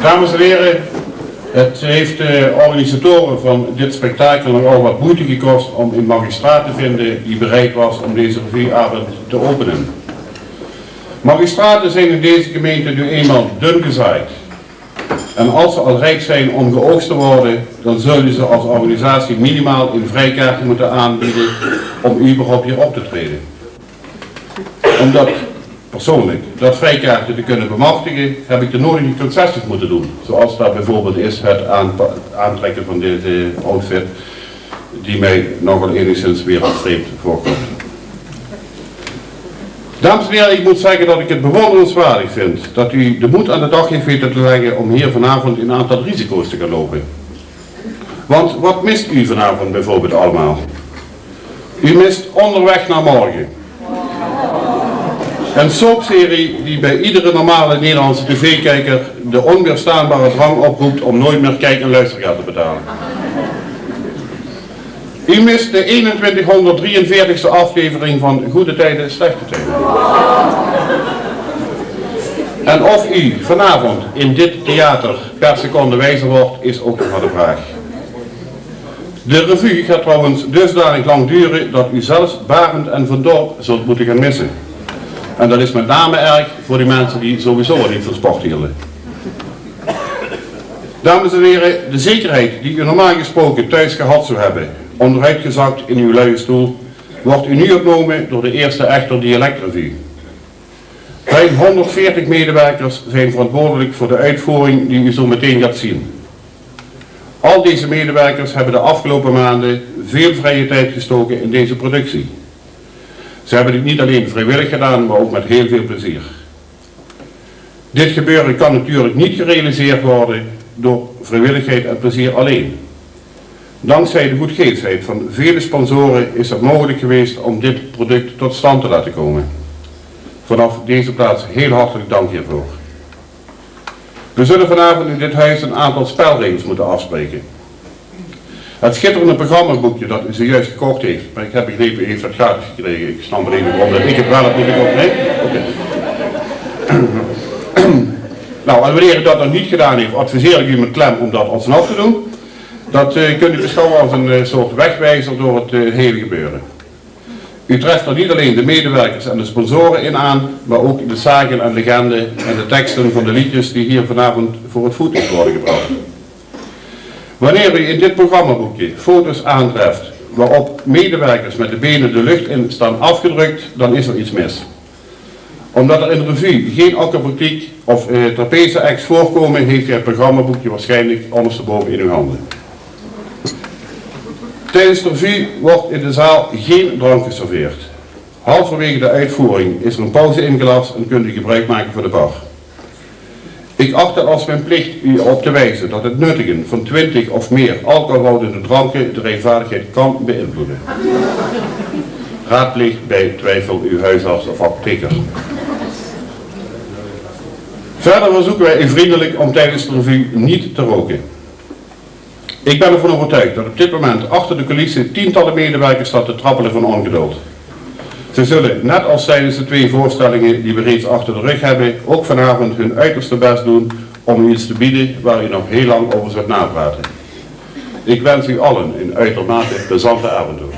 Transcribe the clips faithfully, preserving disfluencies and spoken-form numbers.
Dames en heren, het heeft de organisatoren van dit spektakel nogal wat moeite gekost om een magistraat te vinden die bereid was om deze revueavond te openen. Magistraten zijn in deze gemeente nu eenmaal dun gezaaid. En als ze al rijp zijn om geoogst te worden, dan zullen ze als organisatie minimaal een vrijkaartje moeten aanbieden om überhaupt hier op te treden. Omdat, persoonlijk, dat vrijkaartje te kunnen bemachtigen, heb ik de nodige concessies moeten doen. Zoals dat bijvoorbeeld is het aanpa-, aantrekken van deze outfit, die mij nogal enigszins wereldvreemd voorkomt. Dames en heren, ik moet zeggen dat ik het bewonderenswaardig vind dat u de moed aan de dag heeft weten te leggen om hier vanavond een aantal risico's te gaan lopen. Want wat mist u vanavond bijvoorbeeld allemaal? U mist Onderweg naar Morgen. Een soapserie die bij iedere normale Nederlandse tv-kijker de onweerstaanbare drang oproept om nooit meer kijk- en luistergeld te betalen. U mist de eenentwintighonderddrieënveertigste aflevering van Goede Tijden, Slechte Tijden. En of u vanavond in dit theater per seconde wijzer wordt, is ook nog maar de vraag. De revue gaat trouwens dusdanig lang duren dat u zelfs Barend en Van Dorp zult moeten gaan missen. En dat is met name erg voor die mensen die sowieso al niet van sport hielden. Dames en heren, de zekerheid die u normaal gesproken thuis gehad zou hebben, onderuitgezakt in uw luie stoel, wordt u nu ontnomen door de eerste echte dialectrevue. Ruim honderdveertig medewerkers zijn verantwoordelijk voor de uitvoering die u zo meteen gaat zien. Al deze medewerkers hebben de afgelopen maanden veel vrije tijd gestoken in deze productie. Ze hebben dit niet alleen vrijwillig gedaan, maar ook met heel veel plezier. Dit gebeuren kan natuurlijk niet gerealiseerd worden door vrijwilligheid en plezier alleen. Dankzij de goedgeefsheid van vele sponsoren is het mogelijk geweest om dit product tot stand te laten komen. Vanaf deze plaats heel hartelijk dank hiervoor. We zullen vanavond in dit huis een aantal spelregels moeten afspreken. Het schitterende programmaboekje dat u zojuist gekocht heeft, maar ik heb begrepen, u heeft dat gratis gekregen. Ik snap niet waarom dat ik het wel heb moeten kopen. Nee? Oké. Nou, en wanneer u dat nog niet gedaan heeft, adviseer ik u met klem om dat alsnog te doen. Dat, eh, kunt u beschouwen als een, eh, soort wegwijzer door het, eh, hele gebeuren. U treft er niet alleen de medewerkers en de sponsoren in aan, maar ook de sagen en legenden en de teksten van de liedjes die hier vanavond voor het voetlicht worden gebracht. Wanneer u in dit programmaboekje foto's aantreft waarop medewerkers met de benen de lucht in staan afgedrukt, dan is er iets mis. Omdat er in de revue geen acrobatie of, eh, trapeze-acts voorkomen, heeft u het programmaboekje waarschijnlijk ondersteboven in uw handen. Tijdens de revue wordt in de zaal geen drank geserveerd. Halverwege de uitvoering is er een pauze ingelast en kunt u gebruik maken van de bar. Ik acht het als mijn plicht u op te wijzen dat het nuttigen van twintig of meer alcoholhoudende dranken de rijvaardigheid kan beïnvloeden. Raadpleeg bij twijfel uw huisarts of apotheker. Verder verzoeken wij u vriendelijk om tijdens de revue niet te roken. Ik ben ervan overtuigd dat op dit moment achter de coulissen tientallen medewerkers staan te trappelen van ongeduld. Ze zullen, net als tijdens de twee voorstellingen die we reeds achter de rug hebben, ook vanavond hun uiterste best doen om u iets te bieden waar u nog heel lang over zult napraten. Ik wens u allen een uitermate plezante avond toe.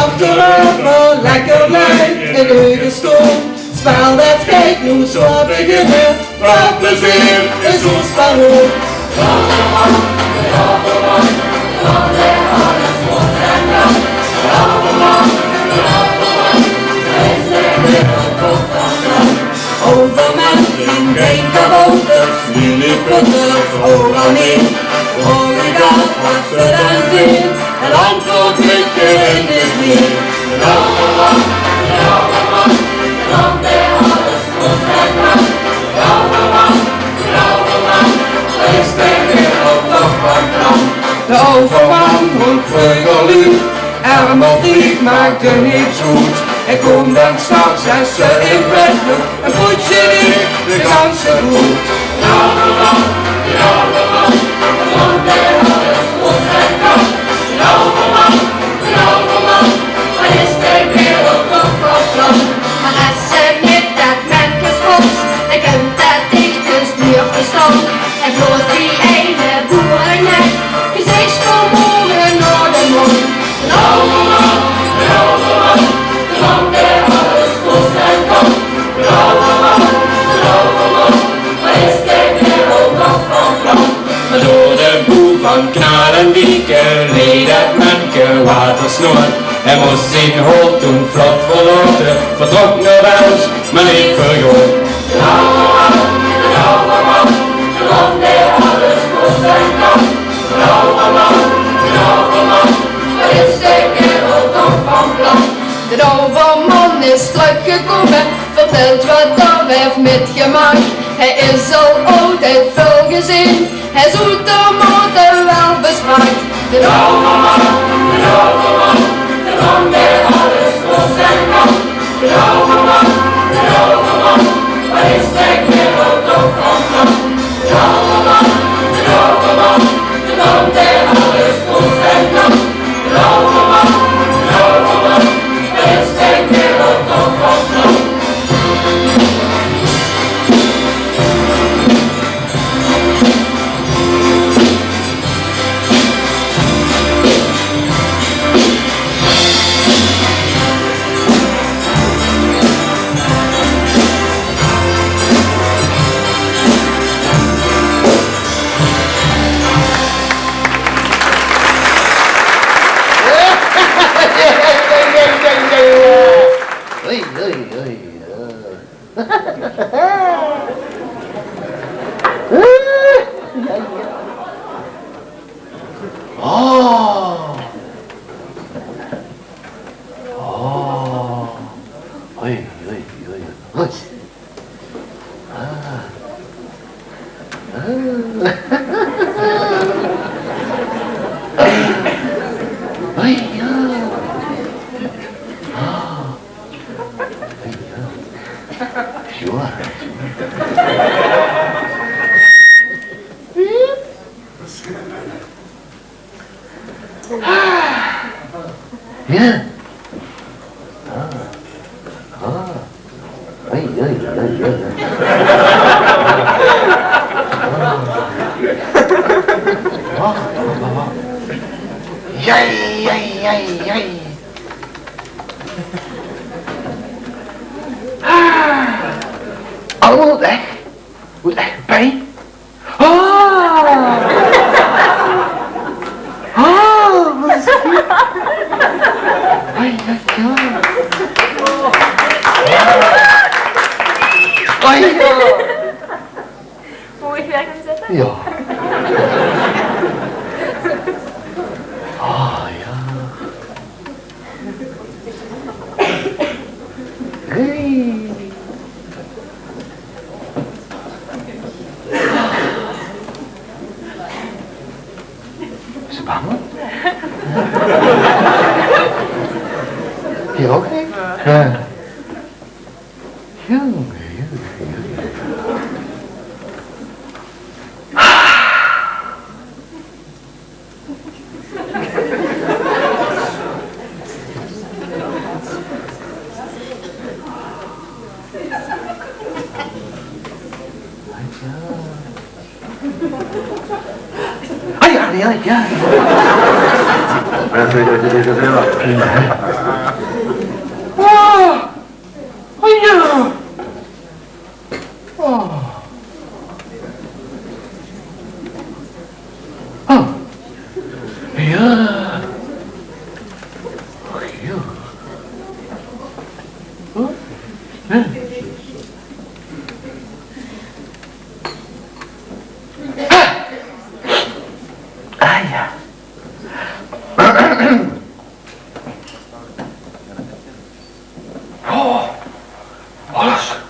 Achterover, lekker lui in eure stool. Spel det geit noe zo beginne. Väöl plezeer is ós parool. Euver mich zien gein kabouters, lilliputters, oranje. Vraog ich aaf waat ze dan zeen, 't antwoord ligk in de zeen. De Euverman, hond veugelluuj, erm of riek, maakde niks oet. Hae koom dan 's nachs es ze in bed loog, e poetsje deeg de ganse boet. Mer es ze mit det menke spot, dan kump det dichters bie verstand. En bloos die eine boerenek, gezich van more nao de mond. Een Euverman, een Euverman, de man die alles kost en kan. Een Euverman, een Euverman, wat is de wereld toch van plan? Mer door de boew van Knalendieke leej det menke watersnood. Hae mós zien hol toen vlot verlaote, vertrok nao Belsj, mer neet veur good. Den Euverman is trökgekómme, vertèlt waat d'r haet mitgemaak. Hae is al altied väöl gezeen, hae is oetermate waal bespraak. Den Euverman, den Euverman, de man dae alles kost en kan. Den Euverman, den Euverman, wat is de wereld toch van plan? Den Euverman, den Euverman, de man dae alles kost en kan. Den Euverman, den Euverman, wat is de wereld toch van plan? Oei, oei, oei, oei. Oh. Oh. Oei, oei, oei. Oei. Ah. Ah. Oei, ja. Ah. Oei, ja. Sjoon. Ja. Ah. Ah. Ai, ai, ai, ai. Ah. Wach, wach, wach. Jai, jai, jai, jai. Ah. Allemaol weg. Mót ech pien. Ah! Ah, wat is dit? Ai, ai, ai. Ai, ja. Mót ich weer gaon zitte? Ja. Ah, ja. Hey. Is ze bang? Hie ouch neet? Ja. Jónge, jónge, jónge. Ai, ai, ai, ai. Oh. Oh. Ja. Och, ja. Oh. Ja. Ah, ja. Oh, alles.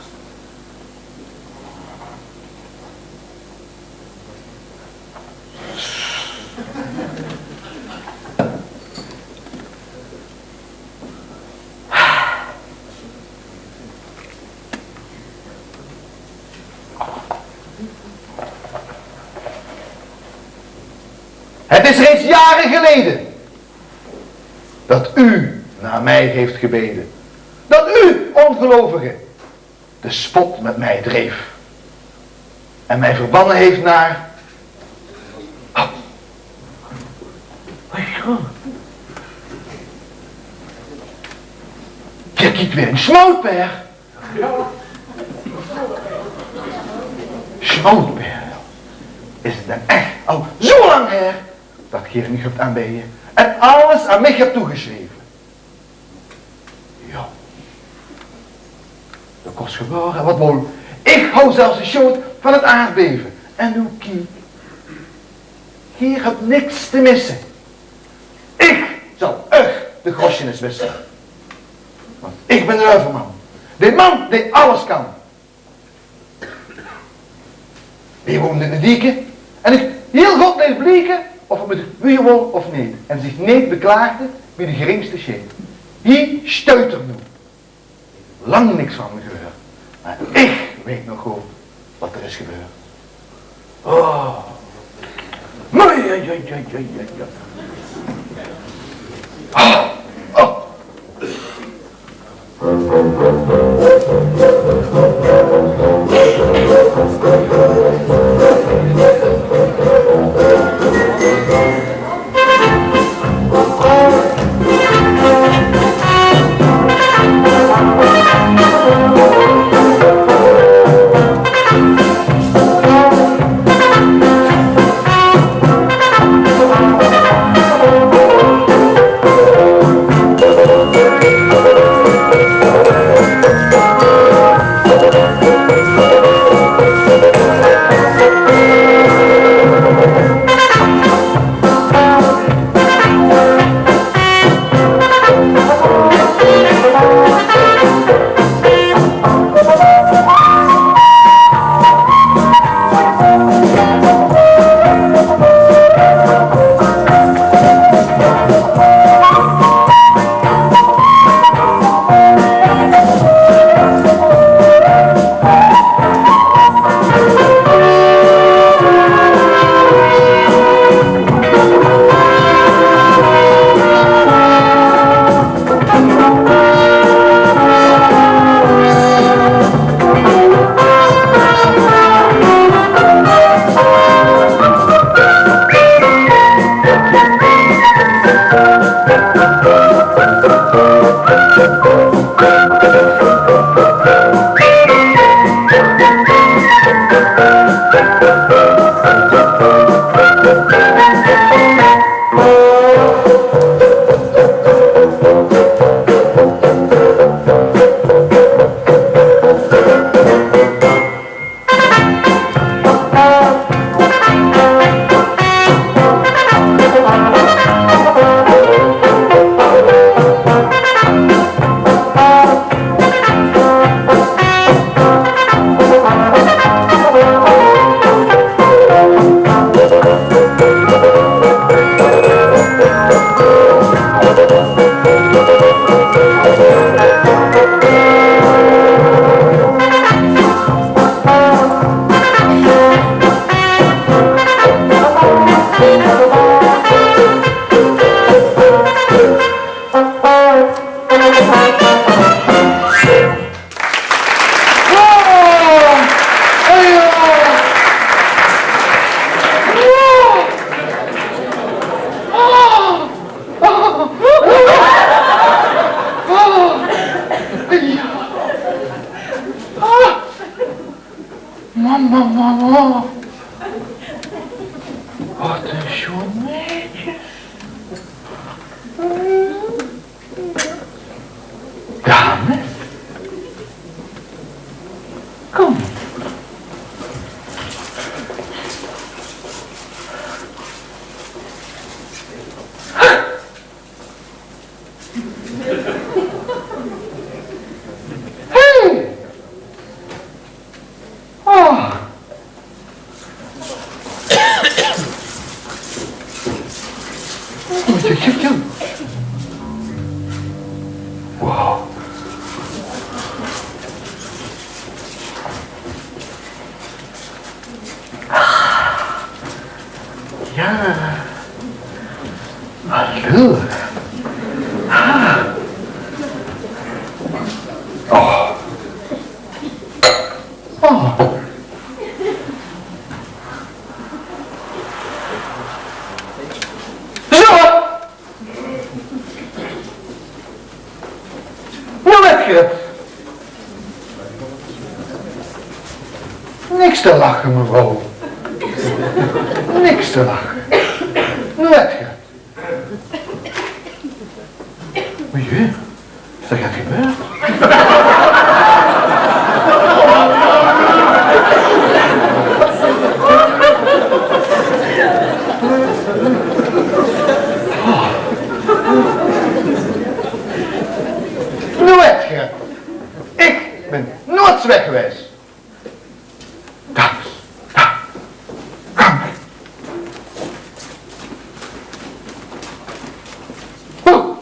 Het is reeds jaren geleden dat u naar mij heeft gebeden. Dat u, ongelovige, de spot met mij dreef. En mij verbannen heeft naar... Oh. Oh, ja. Kiek, kiek, weer een smoutpeer. Sjoonpeer, is het dan echt al zo lang her dat geer mich hebt aanbeden en alles aan mich hebt toegeschreven? Ja. Dat kos gebeuren, wat wol. Ik hou zelfs de sjoot van het aardbeven. En noe kiek, geer hebt niks te missen. Ik zal uch de grosjes wisselen. Want ik ben de Leuverman. De man die alles kan. Die woont in de dieken. En ik heel goed leet blieken of het met de uien wol of niet. En zich niet beklaagde bij de geringste sjeet. Hie stuit er noe. Lang niks van gehuurd. Maar ik weet nog goed wat er is gebeurd. Oh. Mooi, ja, ja, ja, ja, ja, ja. Oh, oh. Oh, wat ein sjoon meidje. Dames, kóm. Hey! Oh. Tjoe, tjoe, tjoe. Wow. Jao. Hallo. Ah. Oh. Oh. Zo. Noe wèt geer 't. Niks te lache, mevrouw. Niks te lache. Noe wèt geer 't. O jee, is d'r get gebeurd? Noe wèt geer 't. Ich bön noeits weg gewaes. Dames, dames, kom.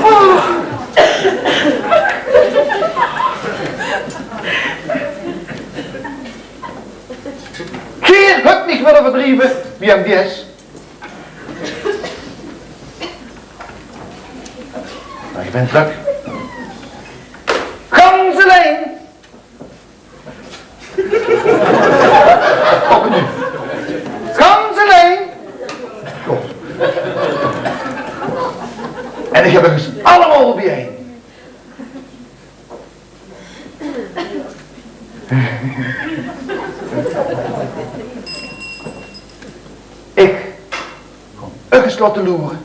Oeh. Geer höbt mich wille verdrieve, wie 'm die is. Mer ich bön trök. Gans allein. Op en neer. Gans allein. Zo. En ich höb ze allemaol biejein. Ich gaon uch ins laote loere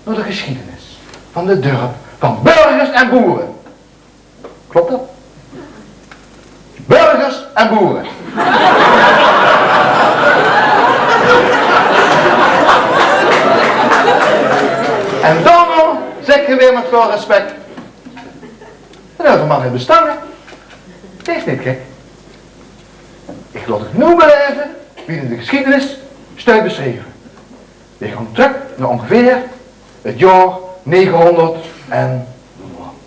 nao de gesjiedenis van dit dörp van burgers en boere. Klop det? Burgers en boere. En daoróm zègke veer mit väöl respect: det höbbe veer mer neet bestange. Wees neet gek. Ich laot uch noe belaeve wie de gesjiedenis steit besjreve. Veer gaon trök nao óngeveer 't jaor negehóngerd en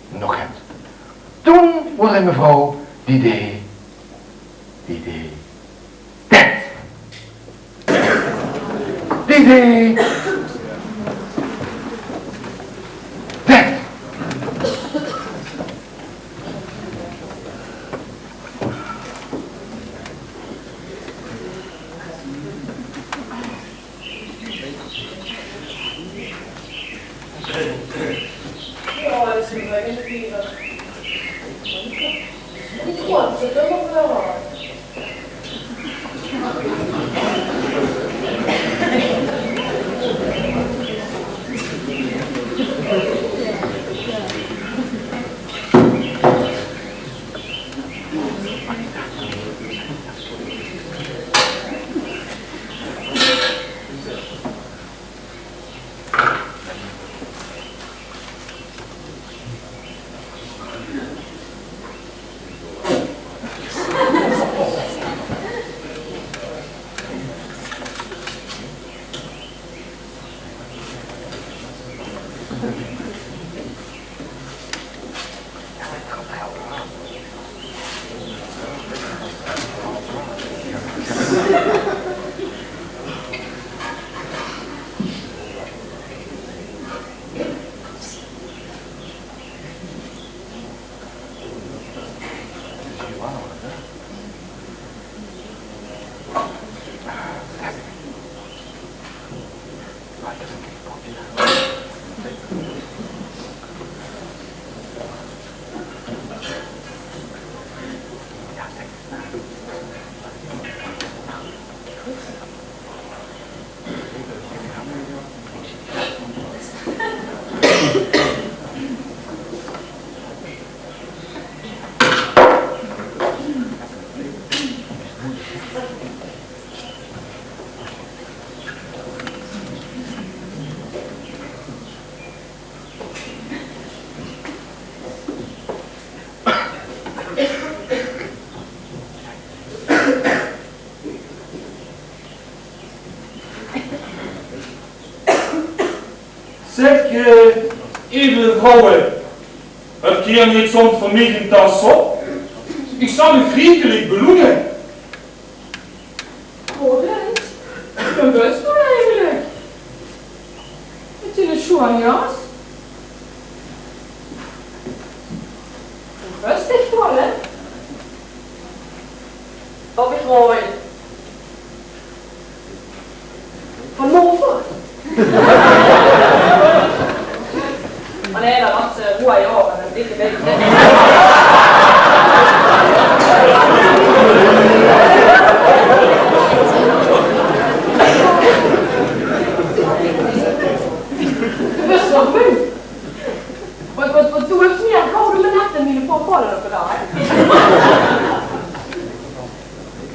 nog get. Toen waor d'r ein mevrouw die dee, die dee det. Die dee det. Vrouwe, höb geer neet soms veur mich ein tas sop? Ich zal uch riekelik beloene. Hoor ins, wae bös doe eigelik? Mit diene sjoean jas. Rustig waal, hè? Of ich mooi? Van Mover. Oh nee, dat was eh Roa Joren, dat dikke been. Dat is toch leuk? Wat, wat, wat doe ich hie? Gouwe minette in mien portefeuille op de dag.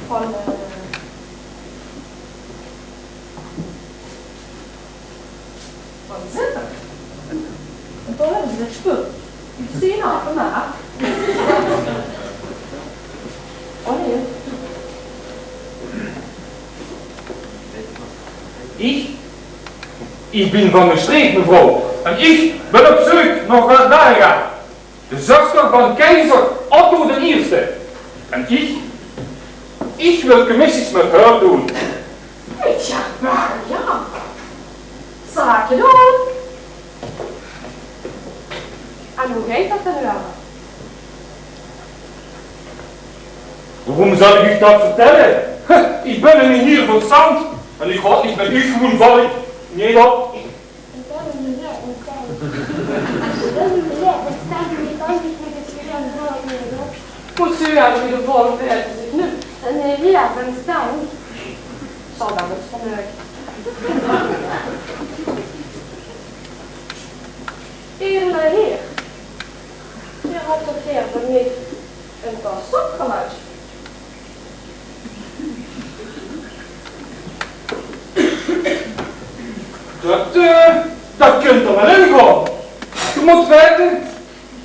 Van eh Van Zitter. En toen höbbe ze dat spul. Zien af en aan. Oh nee. Ich? Ich bin van Mestreech, mevrouw. En ich bin op zeuk nao Gerda. De zuster van keizer Otto d'n Ierste. En ich, ich wil commissies mit häör doon. Tja, mer ja. Zake doon. En wie geit dat dan waal? Waorom zal ich uch dat vertèlle? Ich bin eine hier van stand. En ich raod neet mit uch gewoen volk. Neet op. Good zo, ja, wie de volgende het is het nu. En eh, ja, van staan. Zal dat eens vanuit. Edele heer, geer had toch gaer van mich ein tas sop geluid? Dat, eh, dat kunt d'r waal in gaon. Geer mót weite,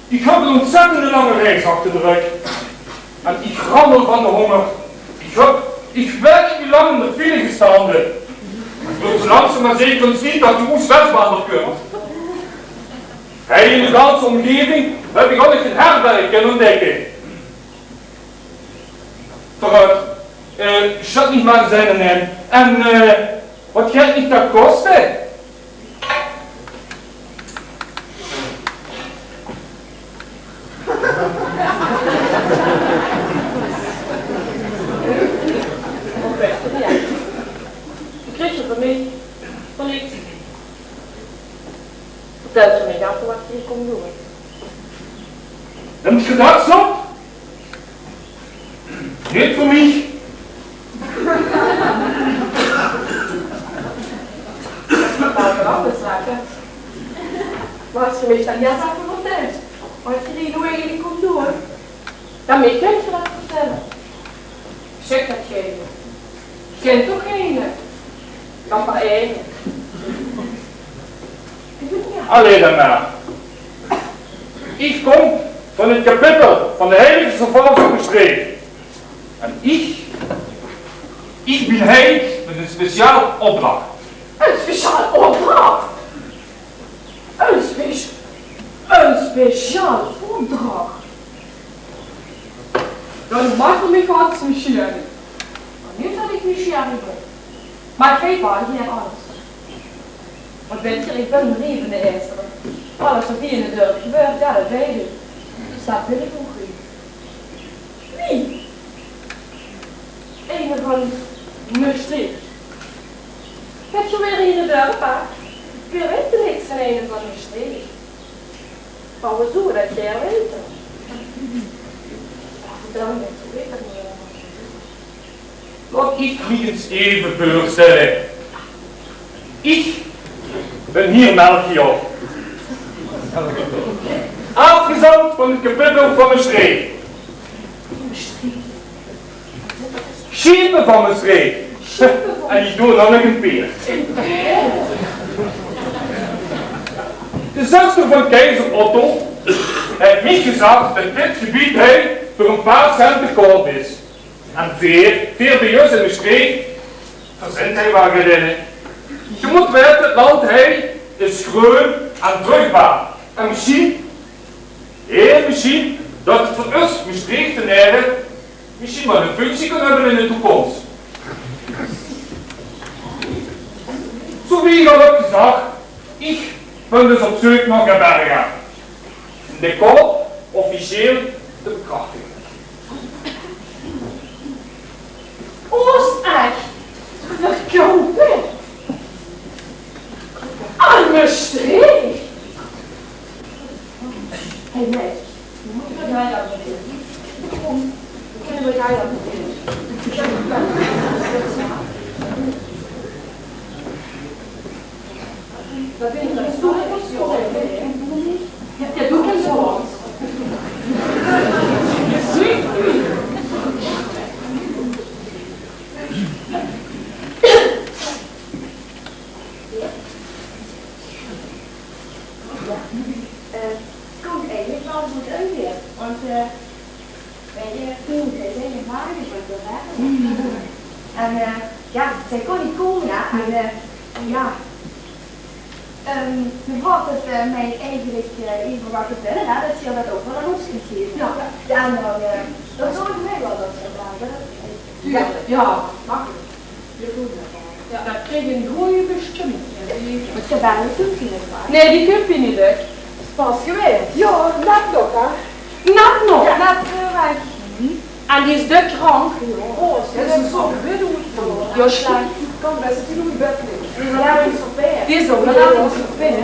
ich höb ein ontzettende lange reis achter de rök. En ich rammel van de hónger. Ich höb, ich weit neet wie lang in de file gestande. Ich wil zo langzaam mer zeker ins neet dat de oes-westbaan d'r kump. Hie in de ganse ómgeving höb ich ouch neet ein herberg kinne óntdèkke. Veuroet, eh, sjat neet mer ins ein en ein. En, eh, waat geit mich dat koste? Oké, ja. Geer kriegt 'm van mich. Van niks. Vertèl ze mich aeve waat geer hie kómp doon. Höb geer dat zo? Neet veur mich. Mer anger zake. Mer es geer mich dan ins aeve vertèlt waat geer hie noe eigelik kómp doon, dan mich kóntj geer dat vertèlle. Zèk dat geine. Kènt toch geine? Dan mer eine. Allee dan mer. Ich kóm van 't kapittel van de heilige Servaos oet Mestreech. En ich, ich bin hie mit ein speciaal opdrach. Ein speciaal opdrach? Ein spe-, ein speciaal opdrach? Dan maag geer mich gaon nusjierige. Mer neet dat ich nusjierige bön. Mer geer waart hie alles. Want weit geer, ich bön ein rievende iezener. Alles waat hie in 't dörp gebeurt, ja, dat weit ich. Dus dat wil ich ouch wete. Wie? Eine van Mestreech. Weit geer wae hie in 't dörp, hè? Geer weit niks van eine van Mestreech. Mer wie zów dat geer weite? Vertèl mich, weit ich neet. Laot ich mich ins eve veurstèlle. Ich bön hie Melchior. Aafgezant van 't kapittel van Mestreech. Sjepe van Mestreech. En ich doon dan nog ein peerd. De zuster van keizer Otto haet mich gezag dat dit gebied hie veur ein paar cent te koup is. En veer, veer bie us in Mestreech, verzint hie waal get in. Geer mót weite, 't land hie is greun en vruchbaar. En mesjien, hieël mesjien, det 't veur us Mestreechtenere mesjien waal ein functie kan höbbe in de toekoms. Zoewie ich al höb gezag, ich bön dus op zeuk nao Gerberga. Óm de koup officieel te bekrachtige. Oos-Ech verkoupe? Aan Mestreech? Hey, meid, we mótte get hieël anders doon. We kónne get hieël anders doon. Eh, 't kump eigelik waal good oet, want, eh, Weit geer, toen, zij zeen in Wageningen, hè? En, eh, jao, zij kós neet kómme, hè? En, eh, jao. Ehm, de vraog is, eh, mich eigelik, eh, eve waat te vertèlle, hè? Det ze det ouch waal aan ós kint gaeve. Jao. Jao, en dan, eh, dan zörge veer waal det ze det höbbe. Tuurlik, jao, makkelik. Jao, det krieg ein gooj besjtumming. Nae, die kump hie neet, hè? Is pas gewaes. Jao, net nog, hè? Net nog, net weer weg. En die is dök krank. Jao, slech. Kan bès in bed ligke. Die is ouch al lang in bed.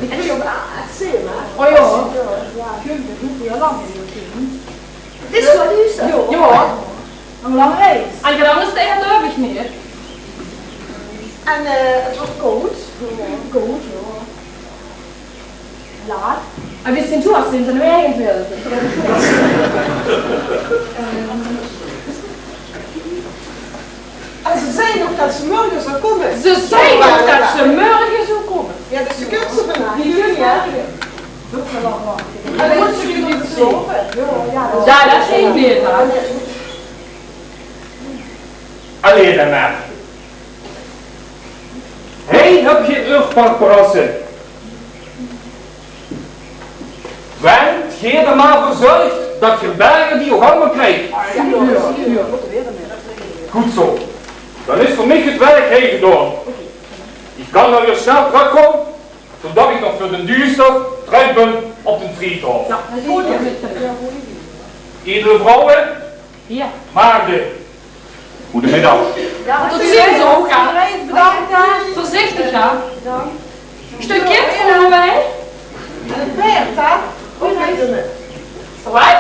Die is ouch al lang in bed. O jao. Jao, jao. Kump, det doet hie al lang neet. 't Is zoe duuster. Jao. Ein lang reis. En geer anders de aerdaöver neet. En, eh, 't weurt kaod. Kaod, jao. Laat. En wie zeen doe as sinds ein week in 't wild? En ze zag nog det ze mörge zou kómme. Ze zag nog det ze mörge zou kómme. Jao, dus ze kump ze vandaag. Die kump, jao. Jao, det zeen v'r dan. Allee dan mer. Hie höb geer eur paar parasse. Went geer d'r mer veur zörg det Gerberga die ouch allemaol krijg. Good zoe. Dan is veur mich 't werk hie gedaon. Ich kan dan weer snel trökkómme. Zoedet ich nog veur den duuster trök bön op den Vriethof. Jao, det is good. Edele vrouwe, maagde, goojemiddig. Jao, tot ziens ouch, hè. Bedank, hè. Veurzichtig, hè. Bedank. Stök kind veur mich. En 't paerd, hè. Waat?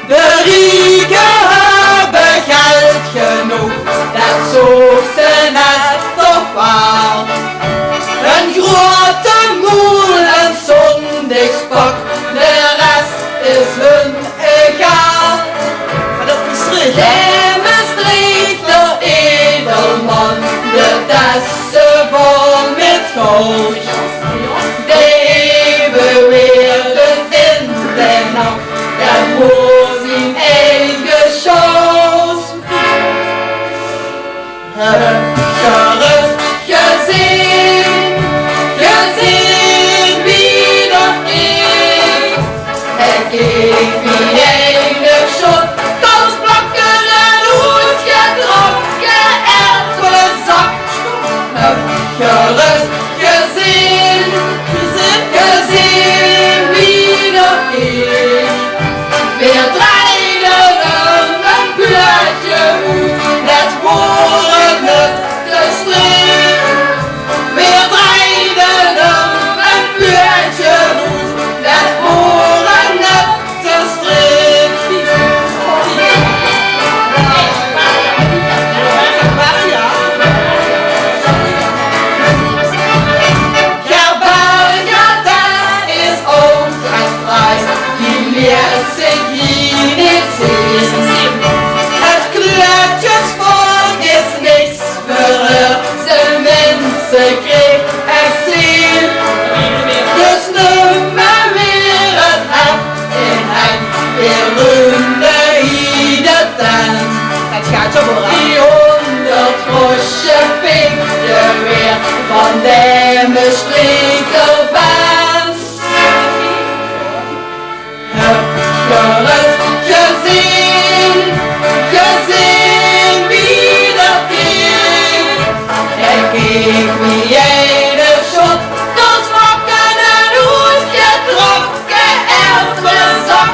De rieke höbbe geld genóg, det zoog ze net toch waal. Ein groeate moel, ein zóndigspak, de res is hun egaal. De Mestreechter edelman, de tesse vol mit goud, die höbbe weer de tinte nat, det woor zien eige sjold. Höb geer 't gezeen, gezeen wie det geit? Hae keek wie eine sjot, kals plakke en oetgetrokke, erwezak. Höb geer 't gezeen, gezeen wie det geit? Veer drejde 'm ein plaetje oet, det woor 'm te streej. Veer drejde 'm ein plaetje oet, det woor 'm te streej. Gezeen wie dat ging, en keek wie jij de shot tot wakker en oetgetrokken erpen zag.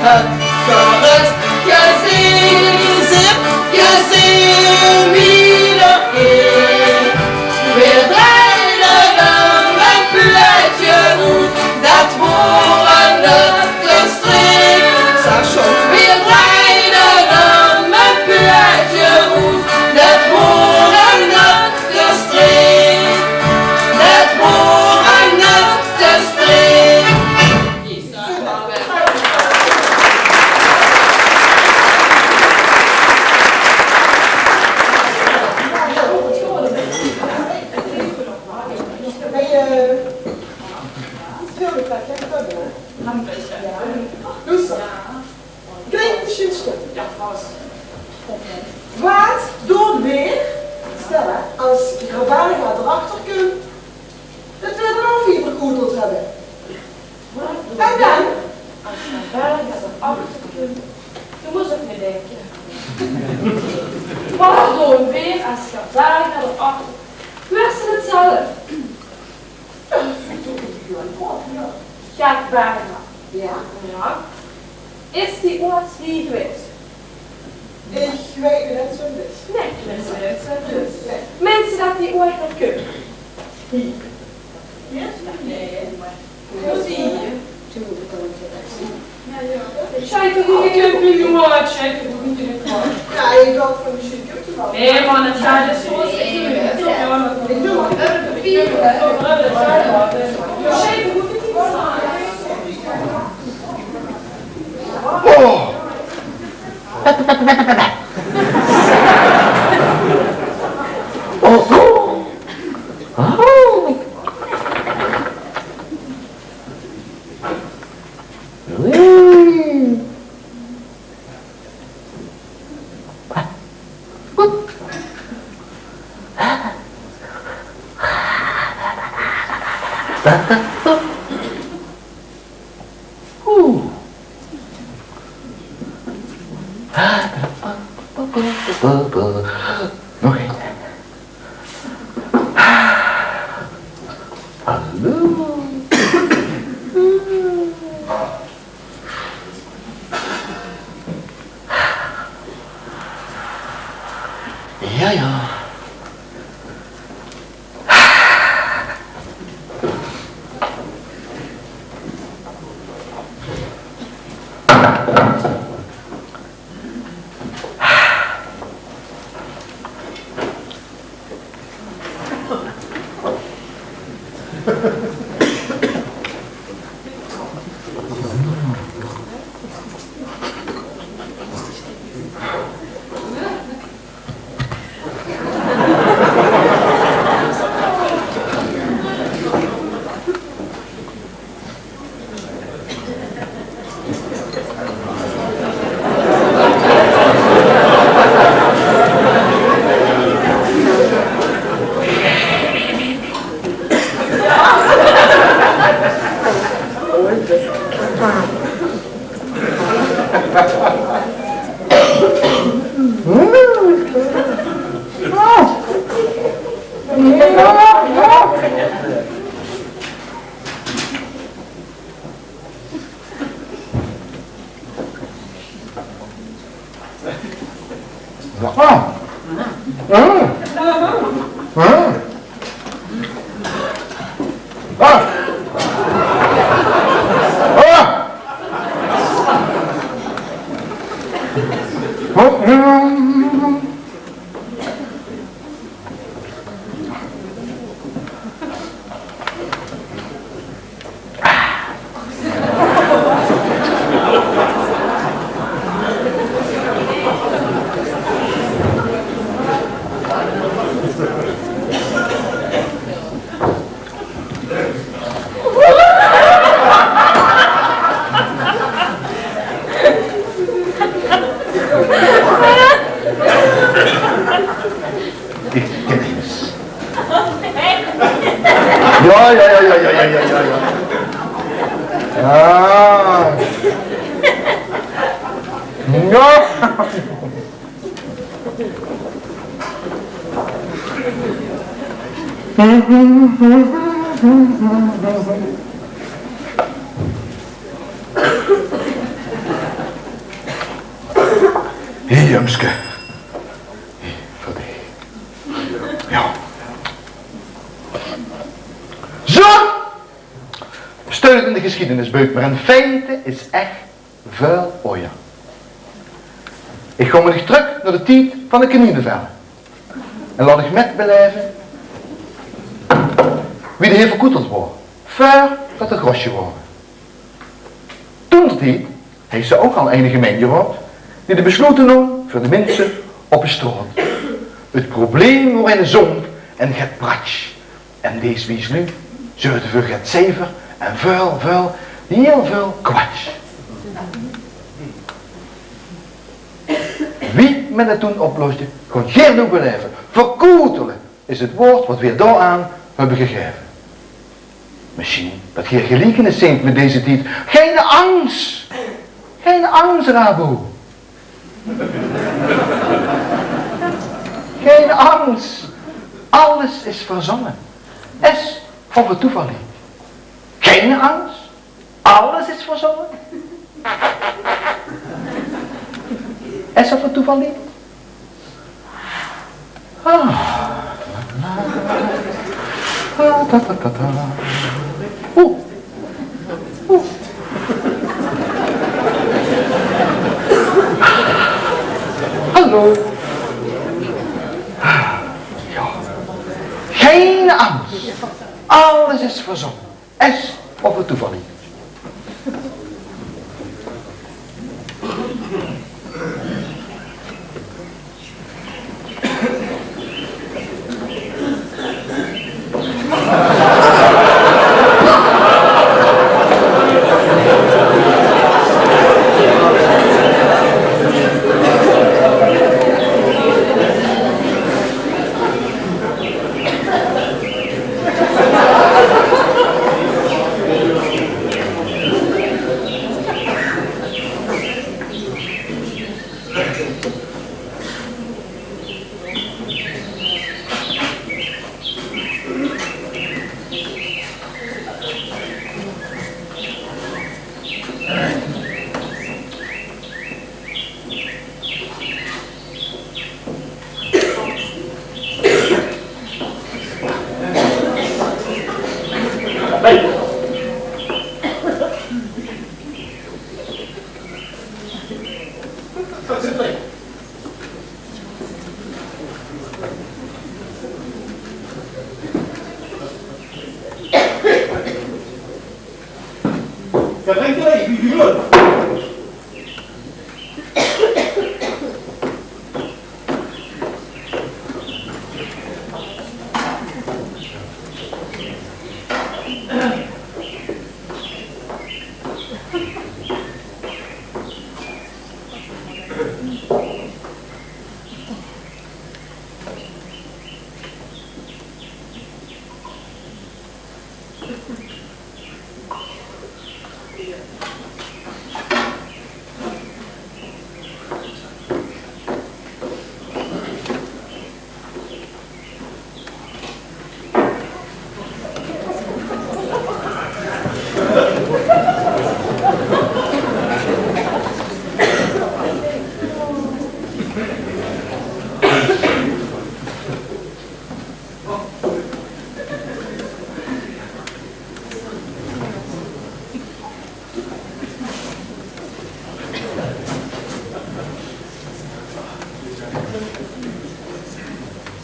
Het gerust gezeen, gezeen wie dat ging. Weer draaide dan mijn plaatje oet, dat woren de streek. Zag John: weer draaide dan mijn plaatje oet, dat woren de streek. Dat woren de streek. Hey, eh, veel de plek, hè? Dus, klein sjoenske. Waat doon weer, stel hè, as Gerberga d'rachter kump dat weer de afwiever verkoeteld höbbe? En dan? As Gerberga d'rachter kump, doe mós ouch neet dinke. Waat doon weer as Gerberga d'rachter kump? Wèts se 't zelf? Gerberga. Ja. Ja. Is die oeats hie gewaes? Ich weit 't neet zoe good. Nae, ich weit 't neet zoe good. Nae. Minse, dat die oeats nog kump? Hie. Ja? Nae. Wo is die? Sjeit toch neet in de keuken, jóng, sjeit toch neet in de keuken. Ja, ich dach van, mesjien kump 'r waal. Nae, man, 't geit dus zoe es 't geit. Ich doon 't. Oh. Oh. Oh. Nog ein. Hallo. Ja, ja. Ja. Hie, Jumske. Hie, veur dich. Ja. Zo! Steun in de gesjiedenisbeuk, mer in feite is ech väöl ojer. Ich gaon mit dich trök nao de tied van de kenienevelle. En laot ich mit belaeve wie de heer verkoeteld woort, veur dat er grosje woort. Toendertied heet ze ouch al eine gemeinteraod die de besloete nóm veur de minse op de straot. Het probleem woort eine zómp en get pratsj. En dees wies luuj zörgde veur get zeiver en väöl, väöl, hiel väöl kwatsj. Wie me det toen oplosde, gaon geer noe belaeve. Verkoetele is het woord wat veer dao-aan höbbe gegaeve. Mesjien dat geer geliekenis zeent mit deze tied. Geine angs! Geine angs, Rabo! Geine angs! Alles is verzónne. Es of het toeval liek. Geine angs! Alles is verzónne. Es of het toeval liek. Ah. Ah, ta, ta, ta, ta. Oeh. Oeh. Hallo. Ja. Geine angs. Alles is verzónne. Es of het toeval liek.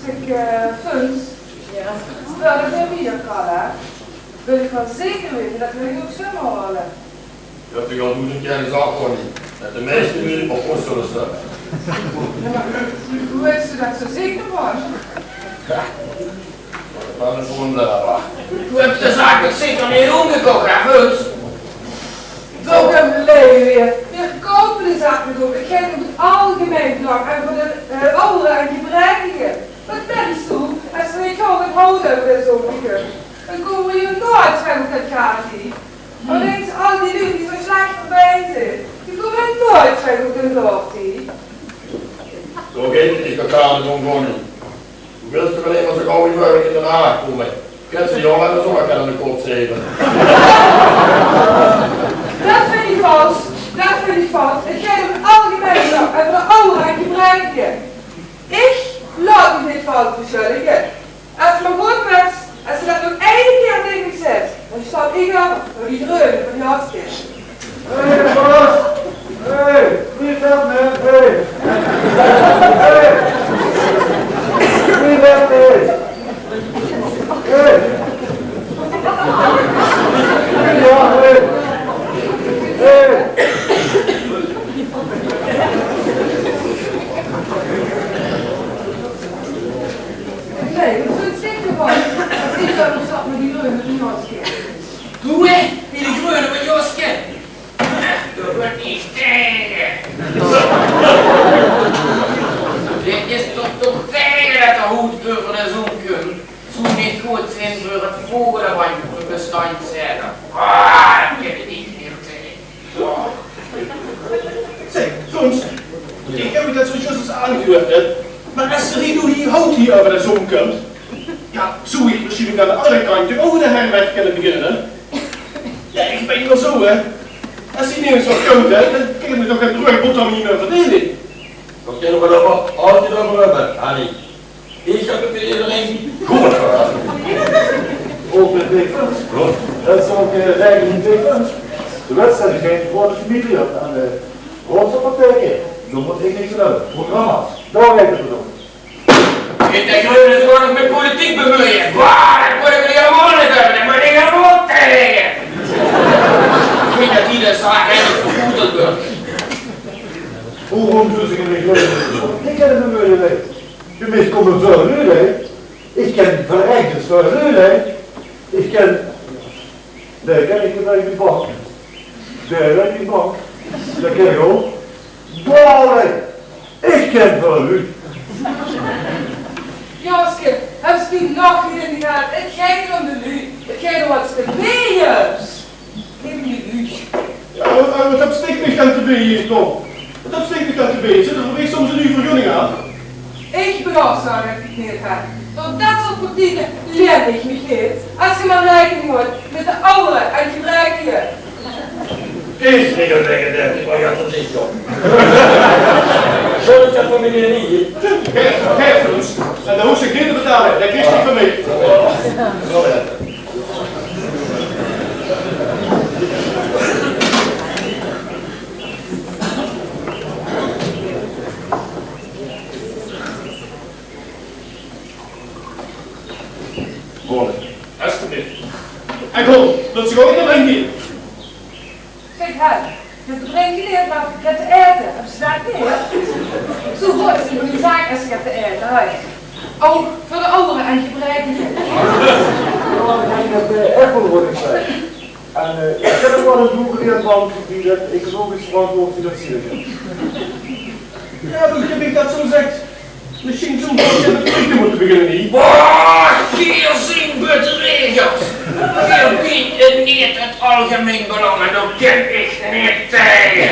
Zeg, eh, Fons. Ja? Terwijl ik hier weer kan, hè, wil ik wel zeker weten dat we hier ook zwemmen horen. Je hebt toch al duizend keer gezag, Connie, dat de meeste luuj op os zullen zwemmen. Ja, maar hoe, hoe wist u dat zo zeker was? Dat is gewoon blabla. Doe höbs de zaak toch zeker neet ómgekoch, hè, Fons? Toch ein lelie weer. Veer koupe de zaak neet op. Het geit óm het algemein belang en veur de, eh, ajdere en gebrekkige. Wat mins doe, es ze neet gaon hawte van de zóndige? Dan kómme veer hie noeats weer op det gaat hie. Allein al die luuj die zo slech verbeid zeen, die kómme noeats weer op de zaak. Aan de Bongonen. Wils te allein mer zo gauw wie meugelik in Den Haag kómme? Kins te die Hollenjers ouch nog aan de kop zeve? Det vinj ich fals. Det vinj ich fals. 't Geit óm 't algemein belang en veur de awwere en gebrekkige. Ich laot mich neet fals besjullige. Es se mer good wits, es se det nog eine kieër taenge mich zaes, dan sjtaon ich op veur die greune van Jaske. Hey, boss! Hey, wie is det, man? Hey! Hey! Wie is det, hey! Hey! Ja, hey! Hey! Nae, det is ein zeker van. Es ich dan sjtaon mit die greune van Jaske. Doe, hè? Mit die greune van Jaske? Det wuuert neet taenge. Dit is toch, toch taenge det de hood bove de zon kump. Zou neet good zeen veur 't vogelbestandj, zègk. Ah, det kin ich neet taenge. Zègk, Frans, ich höb det zojuus ins aangehuurd, hè. Mer es d'r noe hie hood hie euver de zon kump, jao, zou ich mesjien aan de anger kantj ouch eine herberg kónne beginne, hè? Jao, ich mein mer zo, hè. Es die neet ins waat kump, hè, dan kinne v'r toch ein broeikpot aan die, eh, verdeile. Dao kinne v'r 't allemaol altied euver höbbe, Annie. Ich höb 't bie ederein good gehad. Ouch mit Big Fons. Jao. Det is ouch, eh, regeling Big Fons. De wedstrijd is ein groete familie en, eh, grote partijen. Dao mót ich niks aan höbbe. Programma's, dao reken v'r op. Ich dink det v'r ós gewoen mit politiek bemeuje. Boah, det mót ich mich hielemaol neet höbbe. Det mót ich hielemaol taenge. Ich vinj det die de zaak eigelik vergoedeld wuuert. Waorom doon ze zich neet leuk? Ich höb ein moeie week. Bie mich kómme väöl luuj, hè. Ich kin verrek väöl luuj, hè. Ich kin, nae, kin ich neet, ich bön bang. Nae, ich bön bang. Det kin ich ouch. Boah, hè. Ich kin väöl luuj. Jaske, höbs doe nog neet in de gate? 't Geit neet óm de luuj. 't Geit óm waat se te beeje höbs. Neet óm de luuj. Jao, waat, waat höbs dich mich dan te beeje, Ton? Waat höbs dich mich dan te beeje? Zit d'r veur mich soms ein nuuj vergunning aan? Ich bön ouch zo det ich neet höb. Tot det soort praktike lien ich mich neet. Es se mer raekening houts mit de awwere en gebrekkige. Ich kin neet taenge det, mer jao, det is zo. Zól ich det veur meneer Nieje? Gaef, gaef ins. En dan hoofs se gein te betale, det kriegs se van mich. Alsjeblieft. En kom, det is gewoon in de ring. Zèk, hè, de drinke neet, mer get te aete, höbs se det neet? Zo good is 't noe neet zaak es se get te aete höbs. Ouch veur de awwere en gebrekkige. Jao, ich dink det, eh, Apple waat ich zèk. En, eh, ich höb ouch waal ein book geleend van wie det economisch verantwoord financieren kan. Jao, noe höb ich det zo gezag. Mesjien zólle v'r mit de trucke mótte beginne, neet? Boah, geer zeet bedriegers! Geer deent neet 't algemein belang en dao kin ich neet taenge.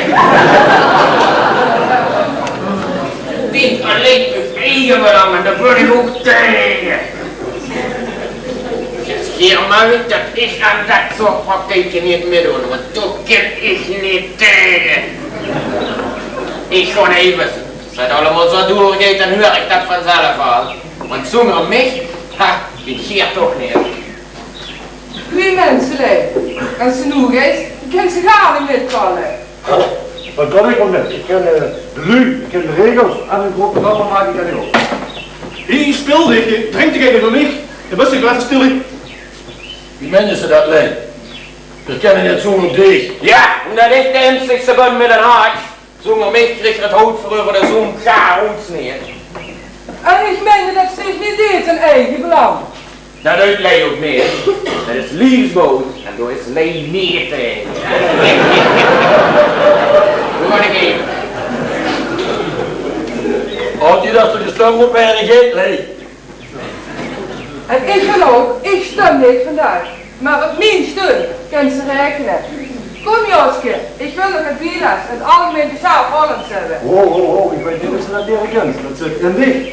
Deent allein eur eige belang en dao bön ich ouch taenge. Geer merk det ich aan det soort praktike neet mitdoon, want dao kin ich neet taenge. Ich gaon effe Es det allemaol zo doorgeit, dan huuer ich det vanzelf waal. Want zónger mich, ha, geet geer toch neet. Wie minselui, es se noe geis, kins se gaar neet mitkalle. Waat kan ich dan mit? Ich kin, eh, de luuj, ich kin de regels en ein groot programma make, kin ich ouch. Hie, stil dich, drink dich effe door mich. Dan bös se waal stil. Wie meins se det, Lei? Veer kinne neet zónger dich. Jao, ómdet ich de einzigste bön mit ein hart. Zónger mich krieg geer 't hout veur euver de zoom gaar oetsneje. En ich mein det se dich neet deis in eige belang. Det deit Lei ouch neet. Det is liefsbood en dao is Lei neet taenge. Doe mót ich effe. Haw geer det toch de stum op herre geit, Lei? En ich wil ouch, ich stum neet vandaag. Mer op mien steun kins se raekene. Kóm, Joske, ich wil nog get bieles en algemein besjaaf Hollands höbbe. Ho, ho, ho, ich weit neet of se det dere kins. Det zit in dich.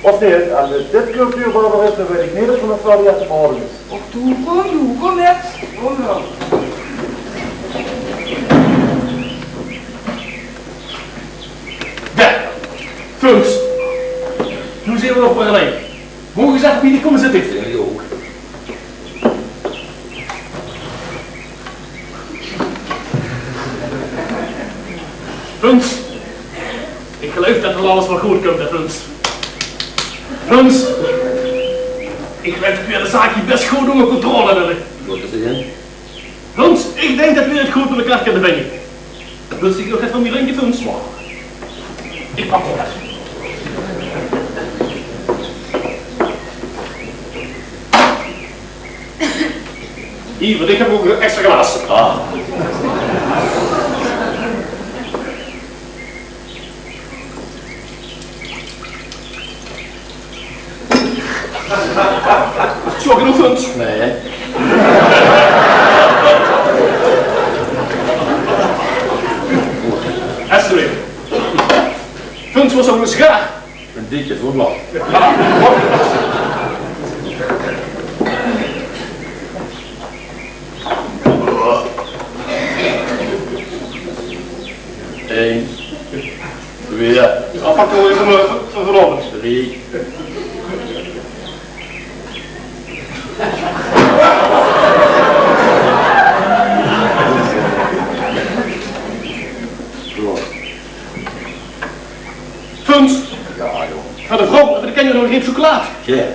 Of neet, es 't dit cultuurbarbarisme, weit ich neet of d'r nog waal get te behaole is. Och, doe, kóm, doe, kóm, Bert. Kóm dan. Dao, Frans. Noe zeen v'r op ein lien. Wie gezag, bie dich kómme zitte. Jao, jao. Frans, ich geluif det waal alles waal good kump, hè, Frans. Frans, ich geluif det veer de zaak hie bès good ónger controle höbbe. Waat is d'r dan? Frans, ich dink det veer 't good mit mekaar kinne vinje. Wils se nog get van mien drinkje, Frans? Ich pak waal get. Hie, veur dich höb ich ouch ein extra glaas. Ah. Is 't waal genóg, Frans? Nae. Alsjeblieft. Frans, waat is 'n sjaar? Ein dikke zoetlaag. Ein. Twieë. Appelkool is 'n, eh, ver-, veranderd. Drie. Frans. Jao, jóng. Veur de vrouw, veur de kinjer nog ein reep sjokkelaat. Jao.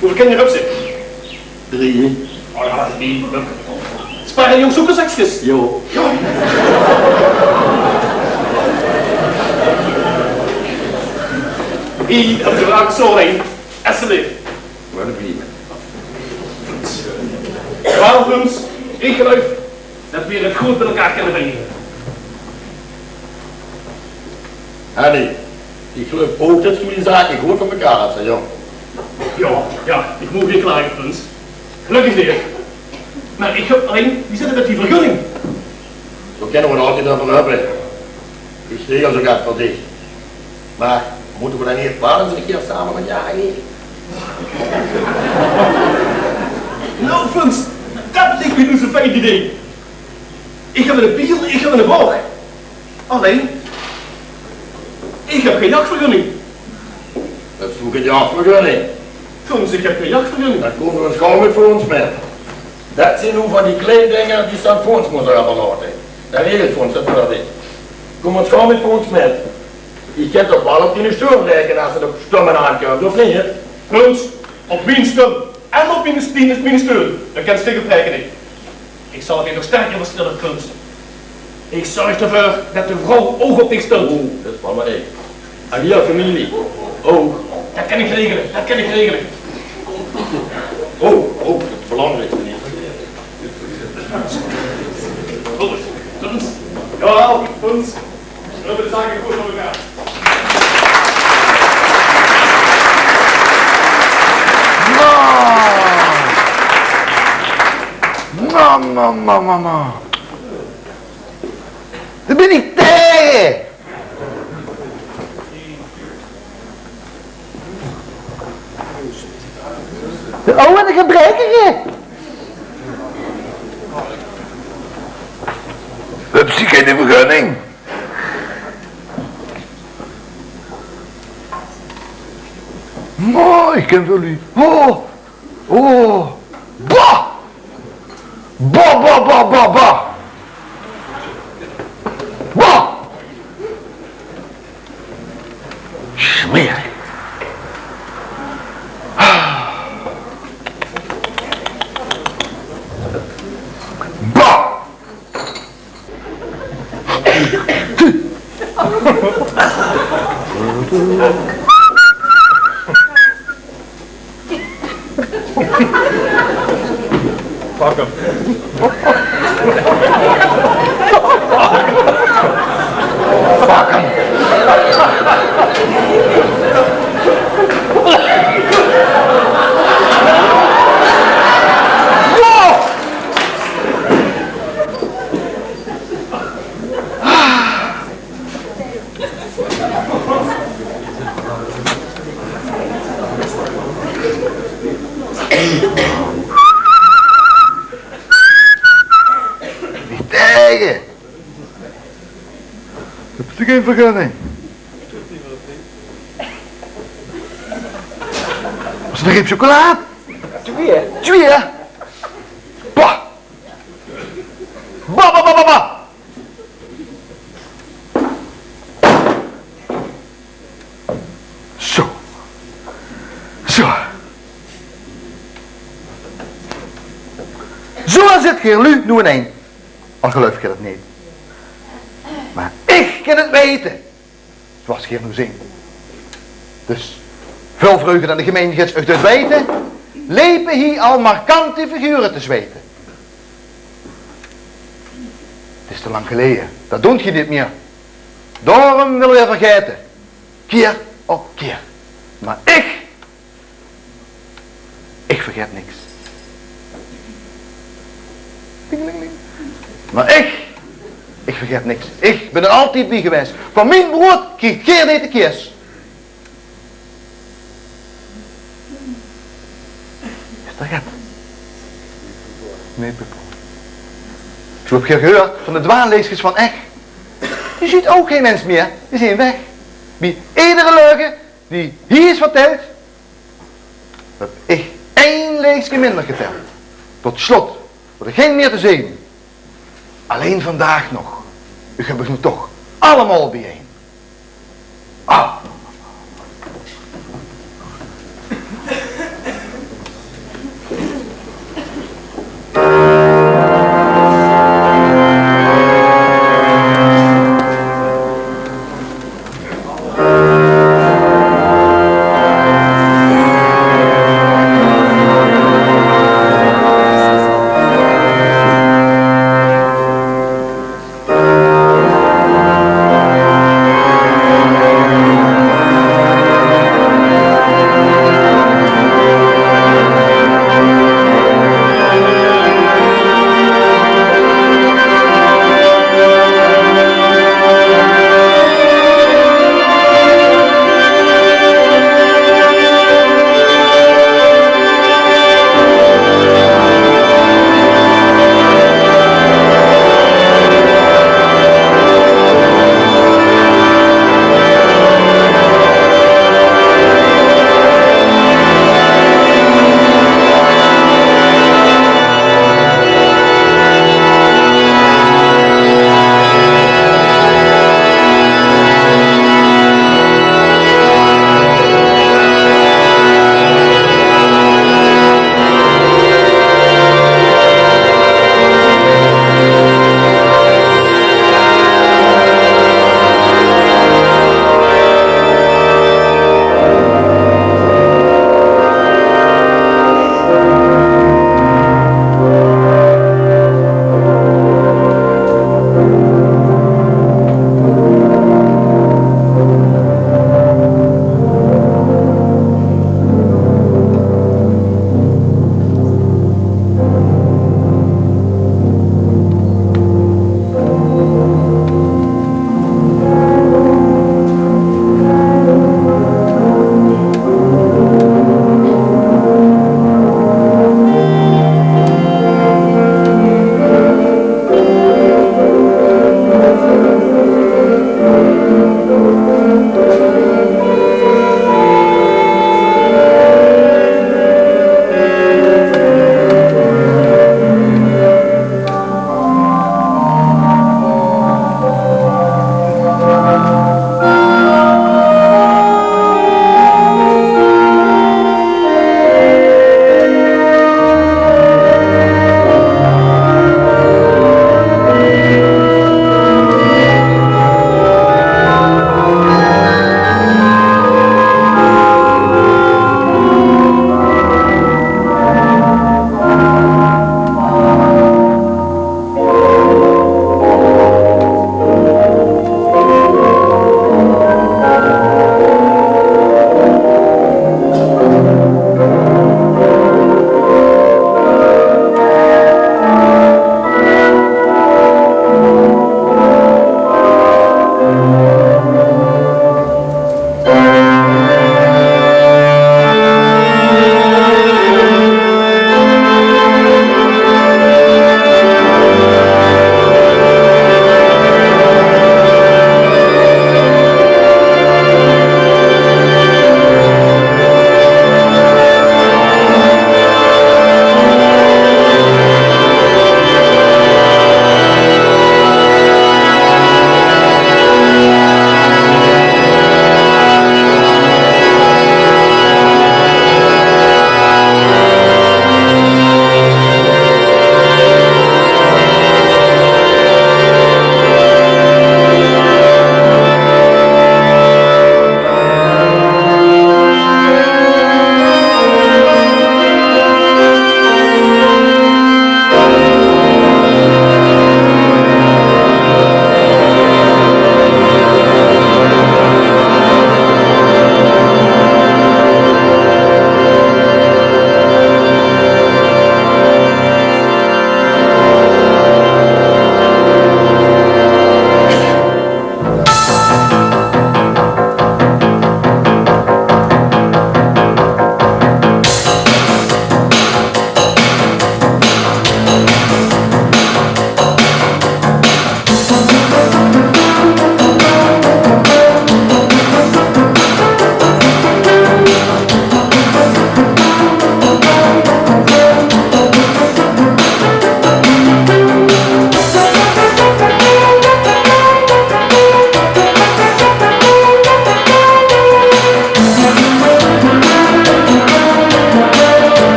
Wieväöl kinjer höbs se? Drie. Oh jao, drie. Spaar se jóng sókkerzekskes? Jao. Hie, höbs se d'r ouch zoe ein. Alsjeblieft. Waal, Frans, ich geluif det veer 't good mit mekaar kinne vinje. Henny, ich geluif ouch det doe die zaak good veur mekaar höbs, hè, jóng. Jao, jao, ich mót weer klage, Frans. Gelökkig weer. Mer ich höb allein, wie zit 't mit die vergunning? Dao kinne v'r 't altied euver höbbe. Ich regel zoe get veur dich. Mer mótte v'r dan neet waal ins ein kier same gaon jaoge? Noe, Frans, det liek mich noe zoe'n fijn idee. Ich höb eine piel, ich höb eine boog. Allein, ich höb gein jachvergunning. Höbs doe gein jachvergunning? Frans, ich höb gein jachvergunning. Dan kómme v'r ins gaw mit Frans mit. Det zeen noe van die klein dinger die se aan Frans mós euverlaote. Dan regelt Frans det veur dich. Kóm ins gaw mit Frans mit. Ich kin toch waal op diene steun raekene es 't op stumme aankump, of neet? Frans, op mien stum en op mien, mien, mien steun, dao kins se op raekene. Ich zal dich nog sterker verstèlle, Frans. Ich zörg d'rveur det de vrouw ouch op dich stunt. Oeh, det is waal mer ech. En hie, femilie. Ouch. Det kin ich regele, det kin ich regele. Oeh, oeh, det belangriekste neet. Frans. Jao, Frans. V'r höbbe de zaak good veur mekaar. Mam! Mam, mam, mam, mam, mam. Dao bin ich taege! De aw en de gebrekkige. Höbs se gein vergunning? Mo, ich kin väöl luuj. Mo. Oh. Bah! Bah, bah, bah, bah, bah! Bah! Smerig. Bah! Pak 'm. Pak 'm. Wow! Neet taege. Höbs doe gein vergunning? Waat is 'n reep sjokkelaat? Twie. Twie? Bah! Bah, bah, bah, bah, bah! Zo. Zo. Zo zit geer luuj noe inein. Al geluif geer 't neet. Mer ich kin 't weite. Zoeas geer noe zeet. Dus, väöl vreuger dan de gemeintegids uch deit weite, lepe hie al markante figure te zweite. 't Is te lang geleje, dat doont geer neet mieë. Daorum wille veer vergaete, kier op kier. Mer ich, ich vergaet niks. Dingelingeling. Mer ich, ich vergaet niks. Ich bin d'r altied bie gewaes. Van mien broead kriegt geer neet de kees. Is d'r get? Nae, Pippo. Zo höb geer gehuurd van de dwaalleedsjes van Ech? Die zuut ouch gein mins mieë, die zeen weg. Bie edere leuge die hie is vertèld, höb ich ein leedsje minder getèld. Tot slot waert gein mieë te zeen. Allein vandaag nog. Ich höb ze noe toch allemaol biejein. Ah.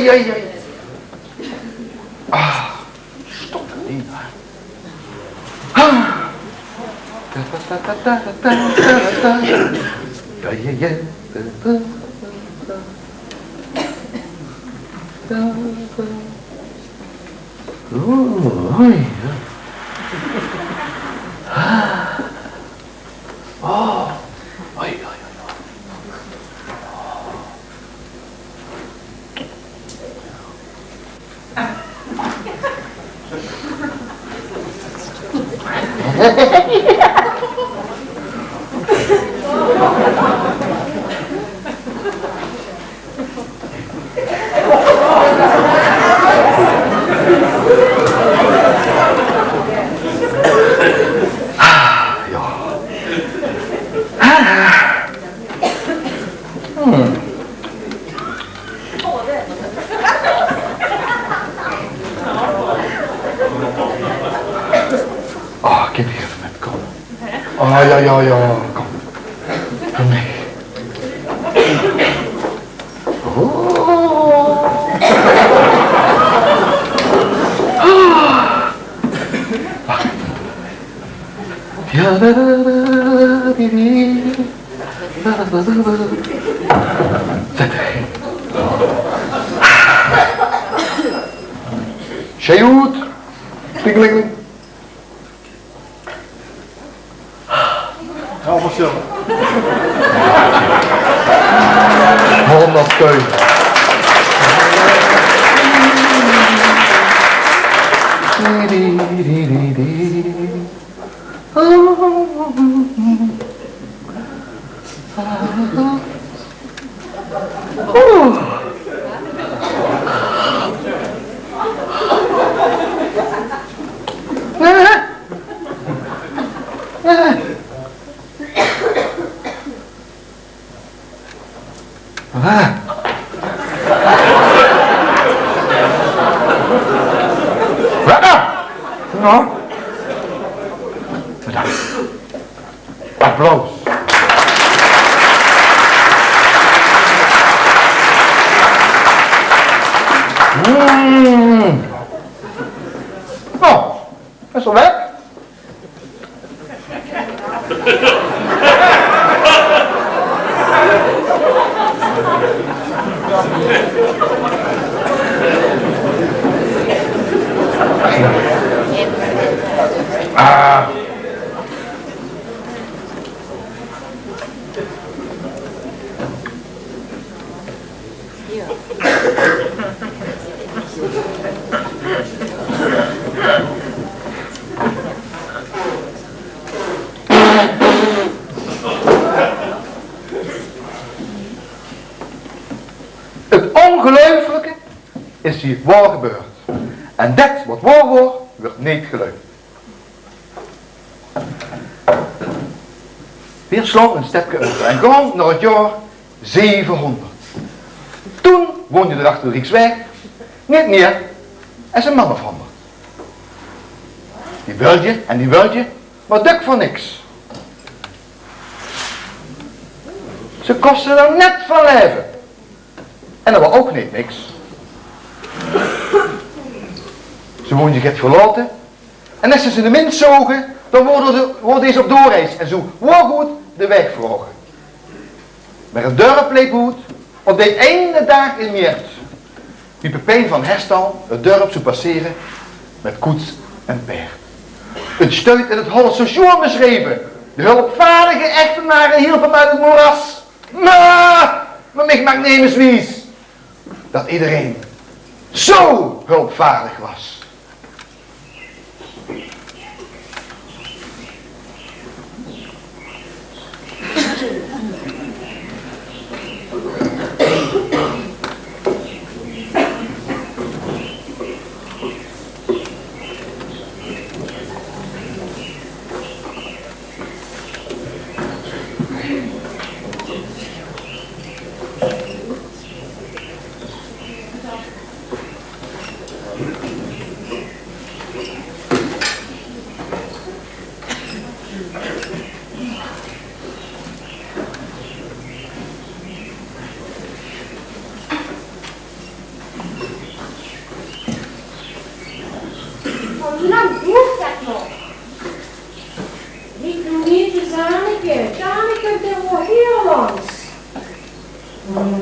Ai, ai, ai. Ah, stop dat ding, hè. Ah. Ja, ja, ja. Oeh, oei, ja. Ah. Oh, oei, oei, oei, oei. Ah, ja. Ah. Hmm. Oh, kóm hie mit, kóm. Oh, ja, ja, ja, kóm. Kóm mit. Oh. Wach. Ja, da, da, da, di, di. Zèt dich. Sjoen good. Klingelingeling. Ja, waat zègk. Honderd teun. Ah. Lekker! No. Bedank. Applaus. Mm. No, is 'r weg. Ah. 't Óngeluifelike is hie waor gebeurd. En det waat waor waor, wuuert neet geluif. Veer slaon ein stepke euver en gaon nao 't jaor zevehóngerd. Toen woonde d'r achter de Rieksweg neet mieë es ein man of hóngerd. Die wulde en die wulde, mer dök veur niks. Ze koste d'r net van laeve. En det waor ouch neet niks. Ze woonde get verlaote. En es ze 'ne mins zoge, dan woor, woor deze op doorreis en zou waor good de waeg vraoge. Mer 't dörp leep oet op d'n eine daag in miert, wie Pepijn van Herstal 't dörp zou passere mit koets en paerd. 't Sjteut in 't Hollesj zo sjoean besjreve: de hulpvaardige echtenare hielpe 'm oet 't moeras. Mer, mer mich maak nemes wies det ederein zo hulpvaardig waas. Wie lang doert det nog? Wie doon ich, Zanneke? Zanneke, de woort hie langs. Hmm.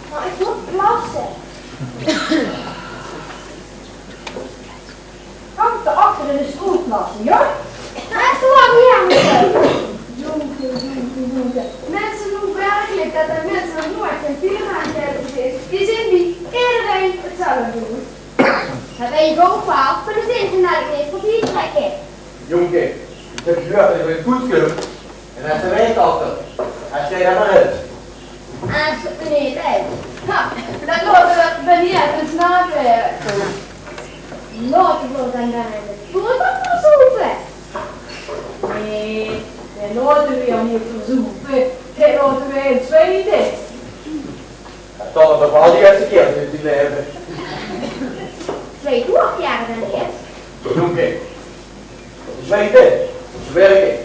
Mer ich mót plasse. Kan ich dao achter in de stoel plasse, jao? Det is toch waal neet aan de beurt. Jónke, jónke, jónke. Minse, noe werkelik, det de minse nog noeats gein pier aan 't geven is. Die zeen bie ederein 'tzelfde. Det weit ich ouch waal, mer die zeen vandaag neet veurbie trèkke. Jónke, ich höb gehuurd det d'r ein koets kump. En es ze wegkatte, es ze d'r mer is. Es ze neet is. Ha, det laote v'r bie neet ens nage. Laote v'r dan dan ens de boter verzoepe? Nae, dae laote v'r neet verzoepe. Dae laote v'r ens zweite. Det zal waal de ierste kier zeen in zien laeve. Zweit doe ouch, jao, dan is. Jónke, zweit, zweit.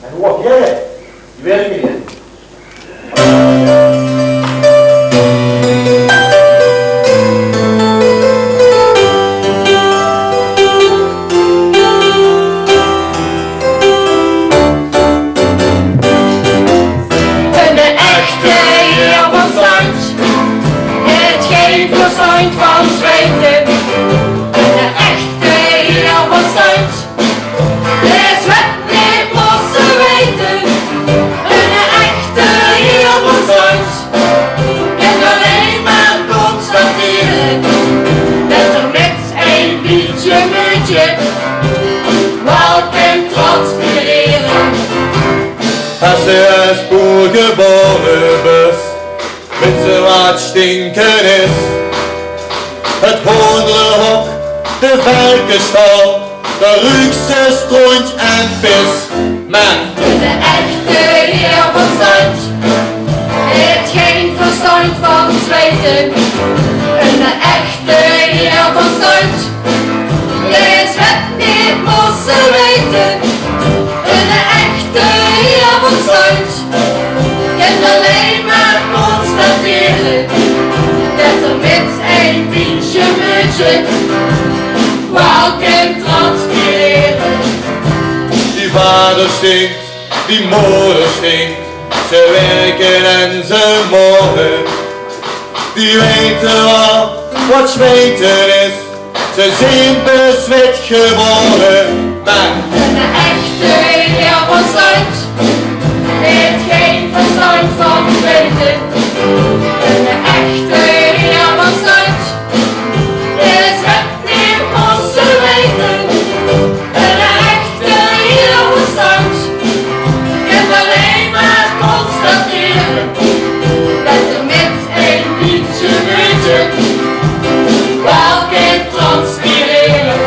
En waat, jao, die wirke neet. Eine echte heer van standj haet gein verstandj van zwiete. Eine echte heer van standj, dae zweit neet, mós ze weite. Eine echte heer van standj, en allein mer constatere det d'r mit ein bietje meujte waal kan transpirere. Es ze es boer gebaore bös, wits se waat stinke is? 't Hoonderhok, de verkesstal, dao ruuks se strontj en pis. Mer eine echte heer van standj haet gein verstandj van zwiete. Eine echte heer van standj, dae zweit neet, mós ze weite. Eine echte heer van standj kan allein mer constatere det d'r mit ein bietje meujte waal kan transpirere. Die vader stink, die moder stink, ze wirke en ze more. Die weite waal waat zwiete is. Ze zeen bezweit gebaore, mer eine echte heer van standj haet gein verstandj van zwiete. Eine echte heer van standj, dae zweit neet, mós ze weite. Eine echte heer van standj kan allein mer constatere det d'r mit ein bietje meujte waal kan transpirere.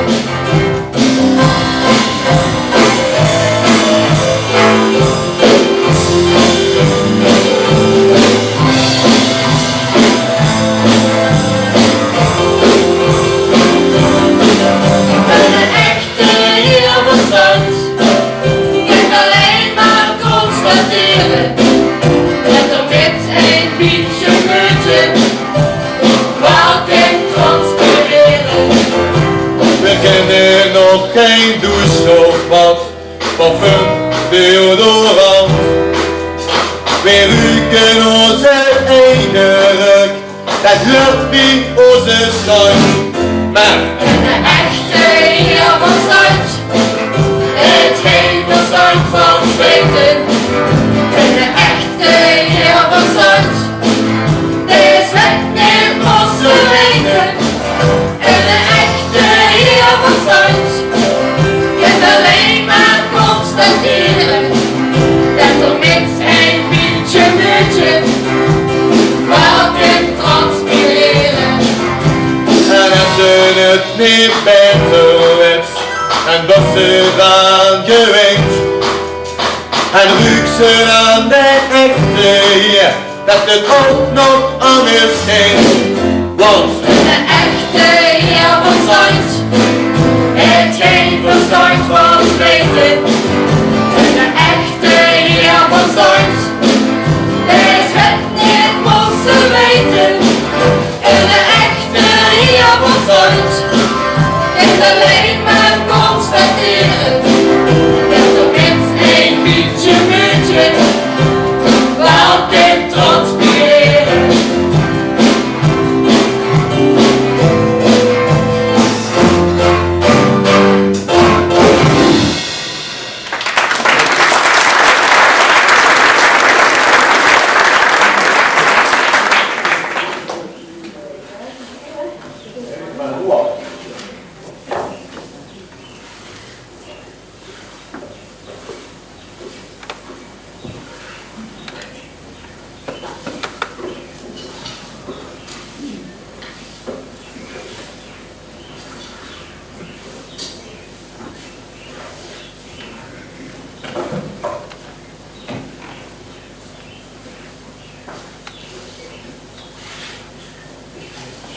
Eine echte heer van standj kan allein mer constatere det d'r mit ein bietje meujte waal kan transpirere. V'r kenne nog gein douche of bad, parfum, deodorant. V'r ruke ózze eige reuk, det löp bie ózze standj. Mer eine echte heer van standj haet gein verstandj van zwiete. Eine echte heer van standj, dae zweit neet, mós ze weite. Eine echte heer van standj kan allein mer constatere det d'r mit ein bietje meujte waal kan transpirere. En es ze 't neet baeter wits, en det ze daan gewint, en ruuks se daan de echte heer, det 't ouch nog angers geit. Want eine echte heer van standj haet gein verstandj van zwiete. Eine echte heer van standj, dae zweit neet, mós ze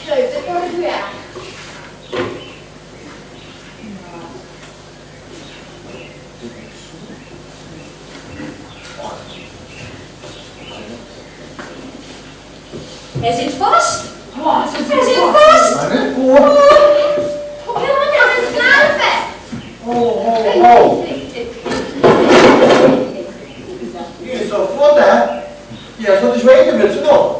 Leuk, det kan ik weer. Hij zit vast. Hij zit vast. Oh, probeer maar aan te knijpen. Oh, oh, oh. Die is toch vlot, hè? Ja, dat is weten met z'n allen.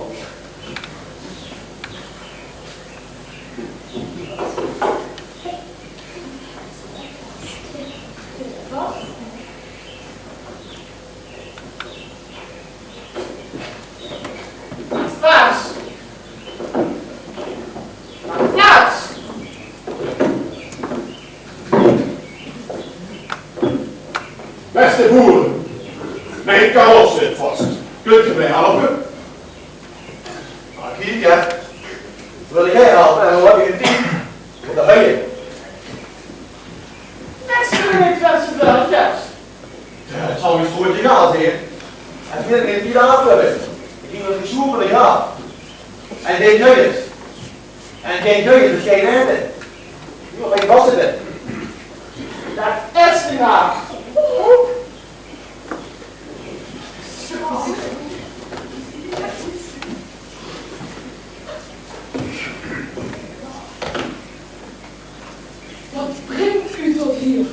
Maak plaats. Maak plaats. Beste boeren, mijn karos zit vast. Kunt u mij helpen? Mag ik hier, ja? Wil jij helpen en hoe heb je het niet? Wat de hel? Niks voor niks als je wel hebt. Ja, het zal eens goed gegaan zijn. Het wil niet niet af hebben. Ik ging met de sjoer van de graaf. En deed nuggets. En deed nuggets, dus geen eten. Nu nog even wassen. Dat is niet waar. Wat brengt u tot hier?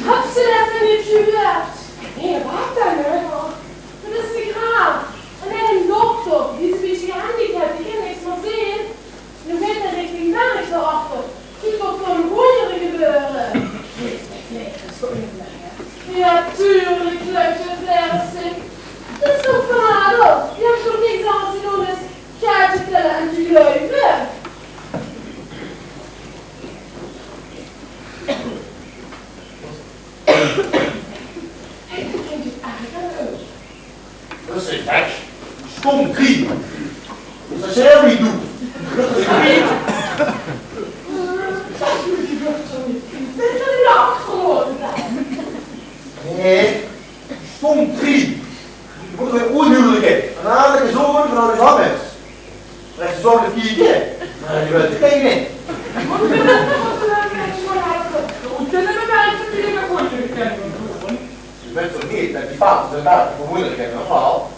Hebt ze dat niet gehuurd? Nee, wat dan, hè? Dat is de graaf. En hij een dokter, die is een beetje gehandicapt, die kan niks meer zien. Nu gaat hij richting Berg daarachter. Dit wordt van wonderen gebeuren. Ja, tuurlijk, leuk, het leuk. Het is toch van alles. Je hebt toch niks anders te doen, is kaartje tellen en te geluiven. Hey, dat klinkt het eigenlijk aan de. Dat is een gek. Stom drie. Dat is heel niet doen. Dat is niet. Nee, stom drie. Je moet er weer onhuwelijk in. Een aardige zoon van de Hammes. Recht zo met kieken. Maar je weet het tegen niet. Hoe kunnen we bij het verkeerde voor je kennen? Je weet toch niet dat die paard zijn daar vermoeilijk hebben, normaal.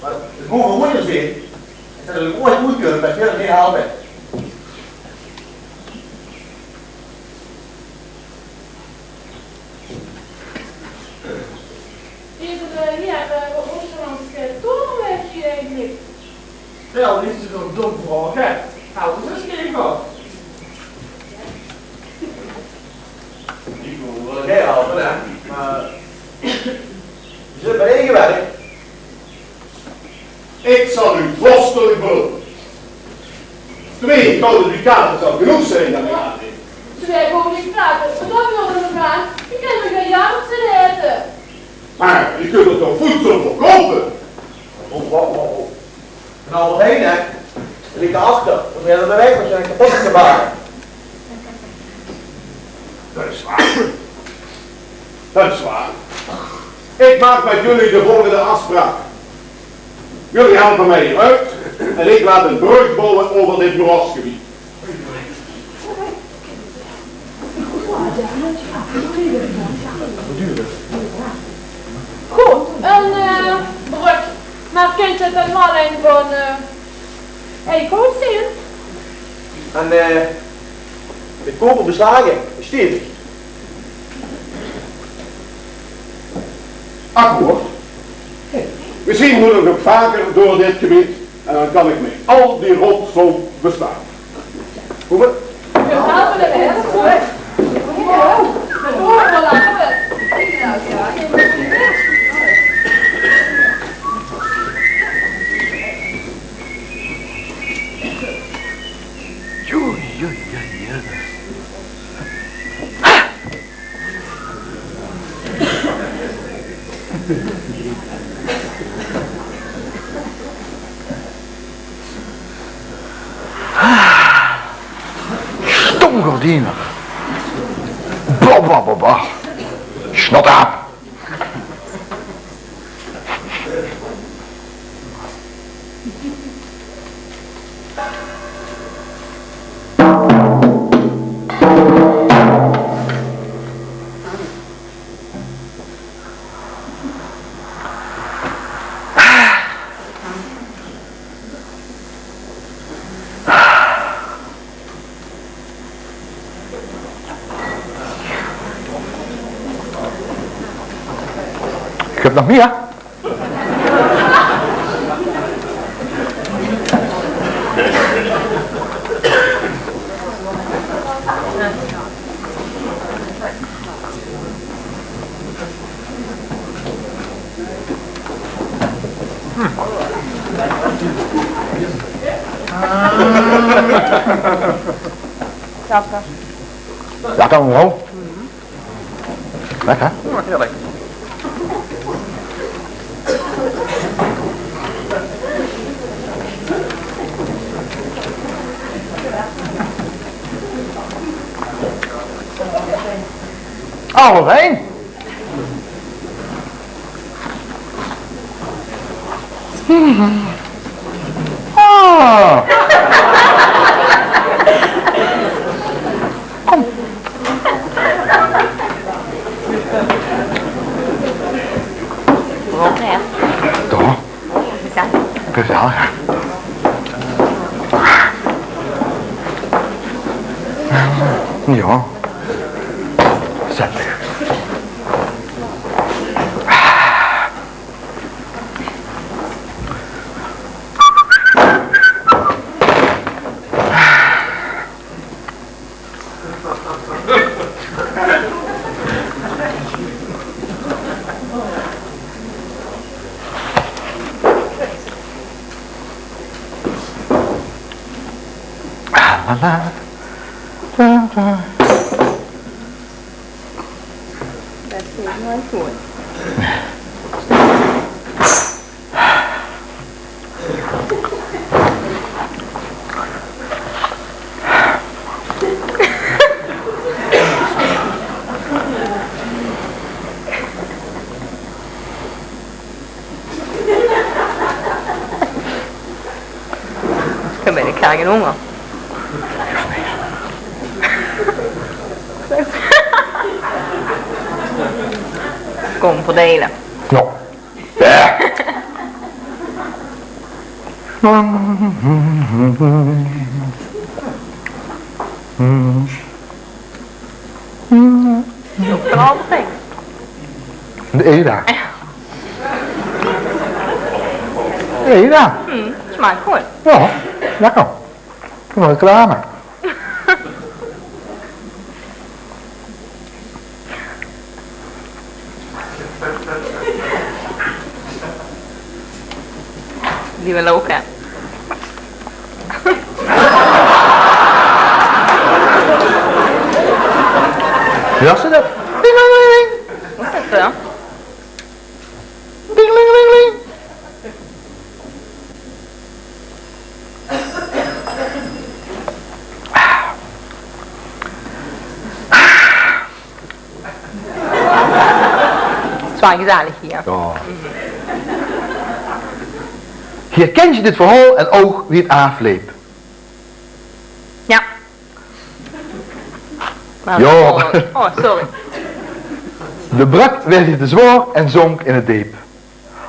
Maar het mogen moeilijk zijn. Het zijn er ooit goed kunnen, maar verder niet haal weg. Deze, eh, hier, eh, wat ons van ons, eh, torenweg hier eigenlijk? Ja, dat is toch een dom vraag, hè? Hou eens eens even op. Ik wil wel jij helpen, hè? Maar je zit bij één gewerkt. Ik zal u vorstelijk belonen. Twee gouden ducaten zou genoeg zijn, dan. Twee gouden ducaten, wat dat wil nog aan. Ik heb nog een jaar op te eten. Maar je kunt het toch voedsel verkopen? Oh, oh, oh, oh. En al wat heen, hè? Er ligt erachter. We hebben de wijk waarschijnlijk kapot te maken. Dat is waar. Dat is waar. Ik maak met jullie de volgende afspraak. Jullie helpen mij hieruit en ik laat een brug bouwen over dit moerasgebied. Goed, een, eh, brug. Maar kent het dan wel een van, eh, Hey, kom eens zien. En, eh, de koper beslagen, stevig. Akkoord. Misschien moet ik ook vaker door dit gebied en dan kan ik mij al die rotzooi besparen. Hoe we- Joi, joi, joi, joi. Stom gordien. Ba, ba, ba, ba. Snotaap. höb nog mieë. Lekker. Lekker, hè? Ja, heerlijk. Alwin? Ah. Kom. Toch? Gezellig. Gezellig, hè? Ja. Zet. Dat is nooit goed. Dan ben ik graag in honger. Kom, verdelen. No. Zo, klaar. De Eda. De Eda. Mm, smaakt goed. Ja, lekker. Van reclame. Die wil ook, hè? Ja, ze dat. Ding, ding, ding, ding. Wat is dat dan? Ding, ding, ding, ding. Het is wel gezellig hier. Ja. Herkent ge dit verhaal en ook wie het aafleep? Ja. Maar... Ja. Oh, oh, sorry. De brök werd hier te zwaar en zonk in het deep.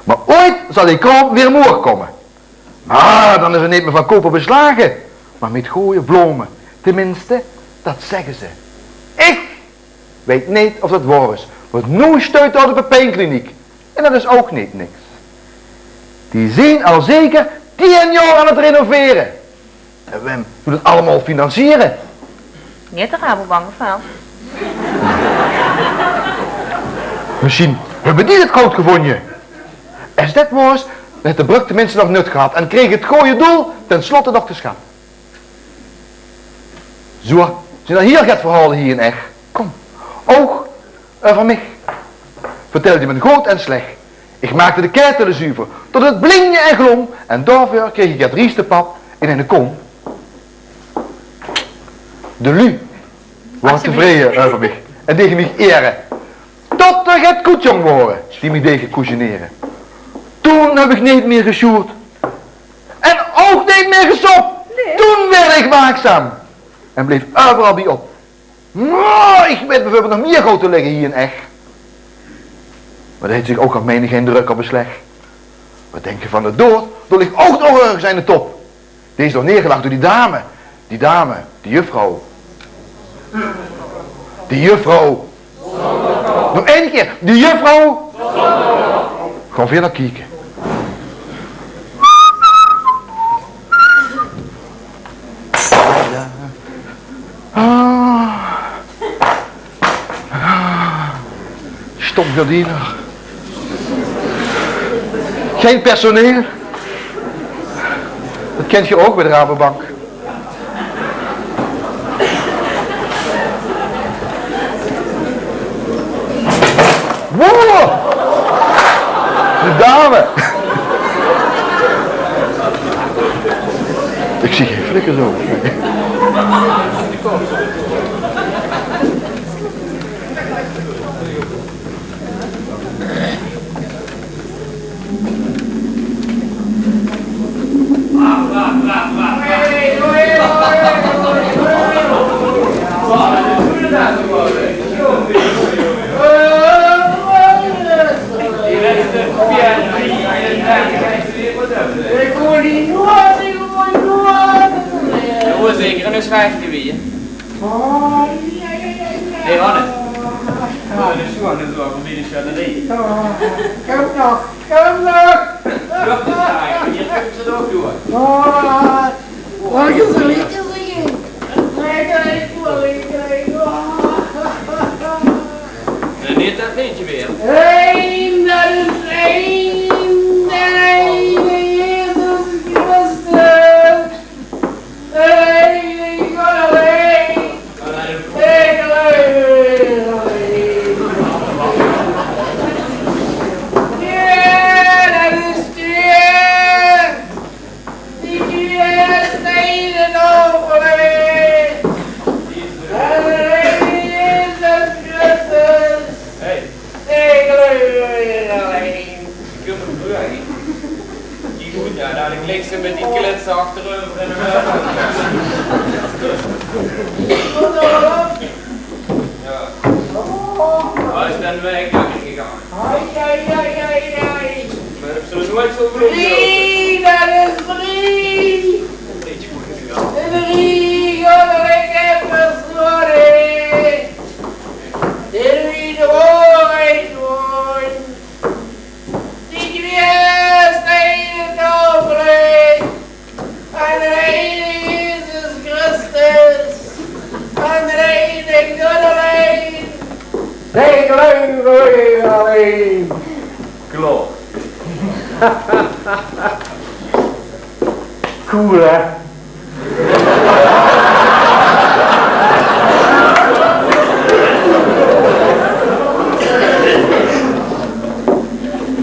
Maar ooit zal die kraom weer omhoog komen. Maar dan is er niet meer van koper beslagen, maar met gooie blome. Tenminste, dat zeggen ze. Ik weet niet of dat waar is, want nu stuit daar de pijnkliniek. En dat is ook niet niks. Die zijn al zeker tien jaar aan het renoveren. En wem moet het allemaal financieren? Niet de Rabobank, of wel? Misschien hebben die het goud gevonden. Is dat waar is, dan heeft de brök tenminste nog nut gehad en kreeg het goede doel tenslotte nog de schat. Zo, zijn er heel get verhalen hier in Ech. Kom, ook over mich. Vertelde men good en slech. Ich maakde de ketele zuver, tot het blingde en glom, en daoveur kreeg ich het rieste pap in eine kom. De lu waore tevreje euver mich en dege mich ere, tot ich get koetsjong waor, die mich dege koesjenere. Toen höb ich neet mier gesjoerd en ouch neet mier gesop. Toen waerde ich waakzaam en bleef euveral bie op. Mwah, ich weit beveurbeeld nog mier good te ligke hie in Ech. Mer dao haet zich ouch al menigeen drök op geslech. Wat dinks se van de doead? Dao lik ouch nog örges eine top. Die is dao neergelag door die dame. Die dame, die juffrouw. Die juffrouw. Nog eine kier. Die juffrouw. Gaon veer nao kieke. Ah. Stom gardien. Gein personeel. Det kènt geer ouch bie de Rabobank. Wow! De dame! Ich zeen gein flikker zo. Zeker, en is vijftien weer. Hé, Hannes. Ja, det is gewoon, det is gewoon van die sjanerie. Ja, kom nog, kom nog. Lucht is daar, hier komt ze ook door. Mag ik eens een liedje zingen? Nee, nee, ik wil niet, ik wil niet. Nee, niet dat liedje weer. Eén, dat is één, de enige Jezus Christus. Hey. Hey, geluid alleen. Die good, ja, dan klik ze met die klets achterover en dan. Ja. Waar is dan weg gegaan? Ai, ai, ai, ai, ai. Maar heb ze er nooit zo voor. Drie, dat is drie. Een beetje goed gegaan. En drie, ja, dat ik heb gesloten. Dit is de waarheid, hoor. Die twee stenen overeen. En de ene Jezus Christus. En de ene God alleen. Zij geloven alleen. Klopt. Cool, hè?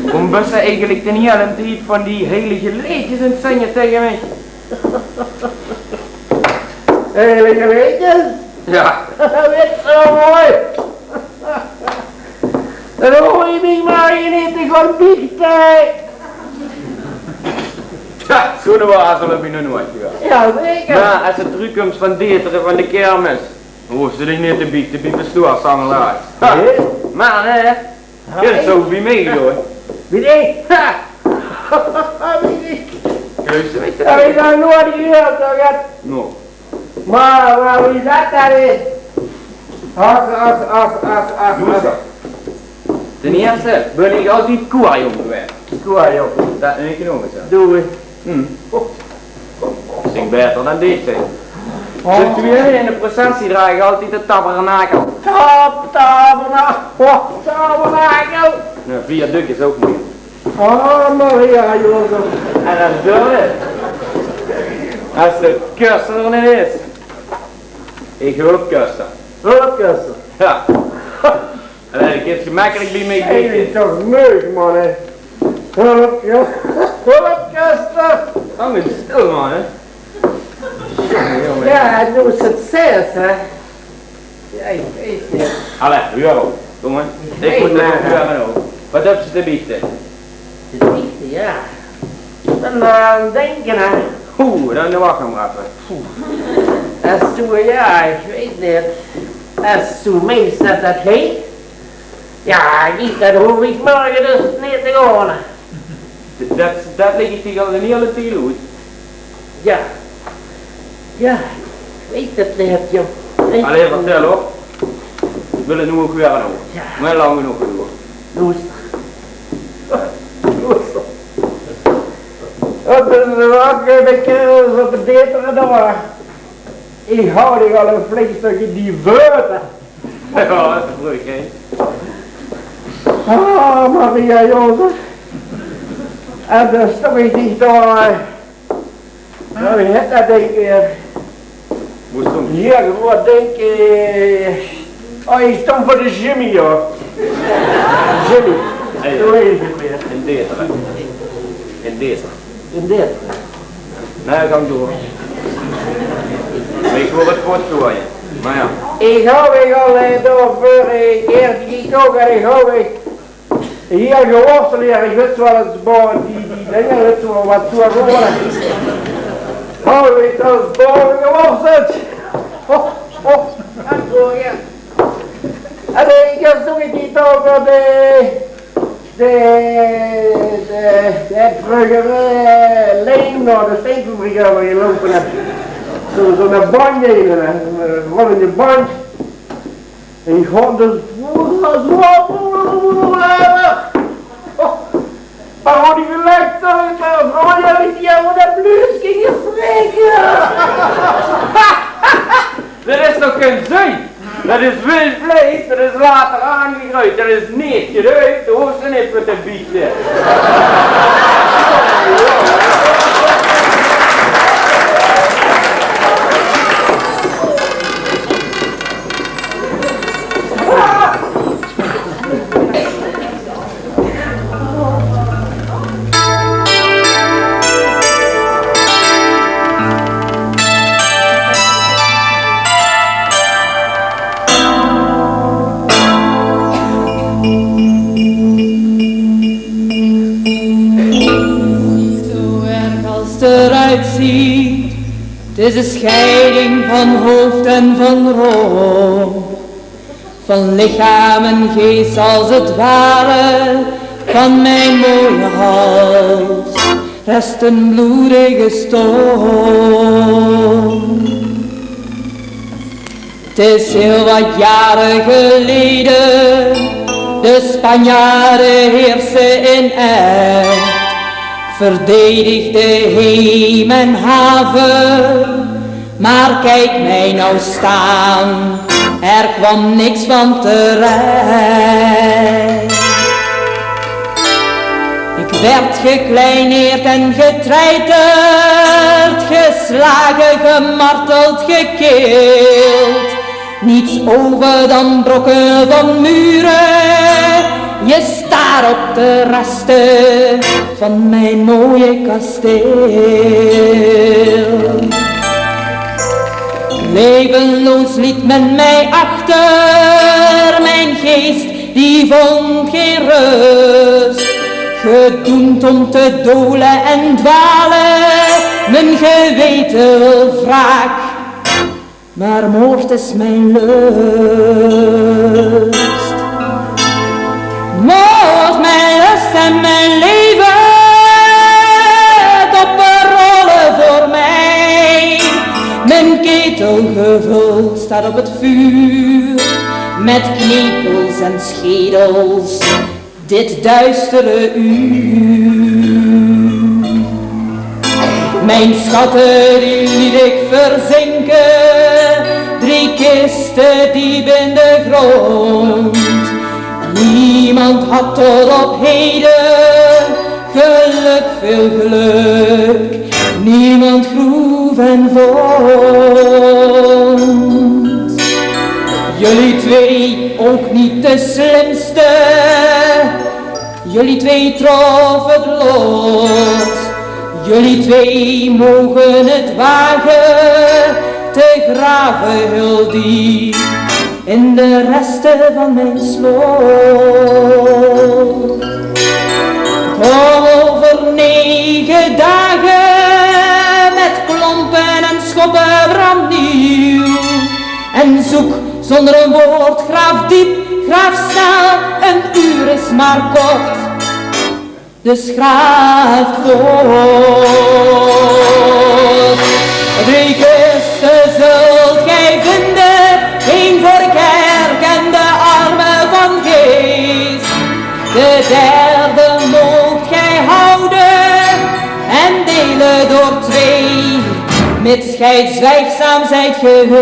Waorom bös se eigelik de hiele tied van die heilige leedjes aan 't zinge taenge mich? Heilige leedjes? Ja. Wits se waal mooi. Dan hoof ich mich mer neet te gaon biechte. Tja, zoe'n waas höb ich nog noeats gehuurd. Ja, zeker. Mer es se trökkums van Deteren van de kermis, hoofs se dich neet te biechte bie pastoor Sangerlaars. Ha. Nee. Mer, hè, det zou bie mich gaon. Bie dich? Ha. Bie dich. Geluifs se mich? Ja, ich höb nog noeats gehuurd, hoor. No. Mer, mer wie zit det dan? Ach, ach, ach, ach, ach, ach. Ten ierste bön ich altied koerjóng gewaes. Koerjóng. Det neet genóg is, hè? Doe. Hm. Zing baeter dan dit, hè. Oh. Zit u hier in de processie, draag ich altied de tabernakel. Tab-, taberna-, oh, tabernakel. Nae, viaduct is ouch neet. Oh, Maria, Jozef. En dan derde. Es de köster d'r neet is. Ich höb köster. Höb köster. Ja. Allee, ich höb gemekkelik bie mich. Hey, bie dich toch leuk, man, hè. Höb, ja. Höb köster. Hang ins stil, man, hè. Jóng, jóng. Ja, doe succes, hè. Ja, ich weit neet. Allee, huur op. Kóm mer. Ich mót det nog huure ouch. Waat höbs se te biechte? Te biechte, ja. Ich bön aan 't dinke, hè. Oeh, dan wach nog mer effe. Poeh. Es doe, ja, ich weit neet. Es doe meins det det geit, ja, ich, dan hoof ich morge dus neet te gaon. Det, det, det lik ich dich al 'n hiele tied oet. Ja. Ja, ich weit 't neet, jóng. Allee, vertèl op. Ich wil 't noe ouch waere huure. Ja. Mer lang genóg gedoe. Loester. Wat, eh, de kerels op de Deteren dao. Ich hou dich al ein flink stökske die veute. Jao, det is leuk, hè? Ah, Maria Jozef. En dan stóng ich dich dao, eh, noe, wie hèt det dink, eh, Wo stóng ich? Hie, wo dink ich, eh, oh, ich stóng veur de Jimmy, jao. Jimmy. Hey, zo is 't weer. In Deteren. In Deteren. In Deteren. Nae, gank door. Ich wól 't good doon, hè. Mer jao. Ich hou mich al, eh, dao veur, eh, eer die toch, en ich hou mich hie geworsteld, hie, ich weit waal ins boe, die, die dinger, weit waal wat zo gewore. Hou ich ins boe geworsteld. Ho, ho, en zo, jao. En, eh, ich stóng hie toch veur de, de, de, de vreuger, eh, lien, nao de steenfabriek euver geloupe höb. Zo, zo'n bandj, hè, zo'n, eh, rollende bandj. Ich hou dus Parodie gelegd, eh, vrouw, ja, die, ja, wo det bluuske gespreke. Det is toch gein zin? Det is wild vleis, det is later aangegroeid, det is neet geruuid, dao hoofs se neet veur te biete. Zo erg als 't d'ruit zuut, 't is 'n scheiding van hoofd en van rog. Van lichaam en geest als 't ware van mien mooie hals rest 'n bloedige stong. 't Is hiel wat jare geleje, de Spanjaarde heerste in Echt, verdedigde heem en have. Mer kiek mich noe staon, d'r kwaam niks van terecht. Ik werd gekleineerd en getreiterd, geslage, gemarteld, gekild. Niets over dan brokken van muren. Je staar op de resten van mijn mooie kasteel. Levenloos liet men mij achter, mijn geest die vond geen rust. Gedoemd om te dolen en dwalen, mijn geweten wil wraak. Maar moord is mijn lust. Moord, mijn lust en mijn leven, dopperrollen voor mij. Mijn ketel gevuld staat op het vuur, met knepels en schedels dit duistere uur. Mijn schatten die liet ik verzinken, drie kisten diep in de grond. Niemand had tot op heden geluk, veel geluk, niemand groef en vond. Jullie twee ook niet de slimste, jullie twee trof het lot. Jullie twee mogen het wagen te graven heel diep in de resten van mijn slot. Kom over negen dagen met klompen en schoppen brandnieuw. En zoek zonder een woord, graaf diep, graaf snel, een uur is maar kort. Dus graaf voort. Drie kisten zult gij vinden, één voor kerk en de armen van geest. De derde moogt gij houden en deel Door twee, mits gij zwijgzaam zijt geweest.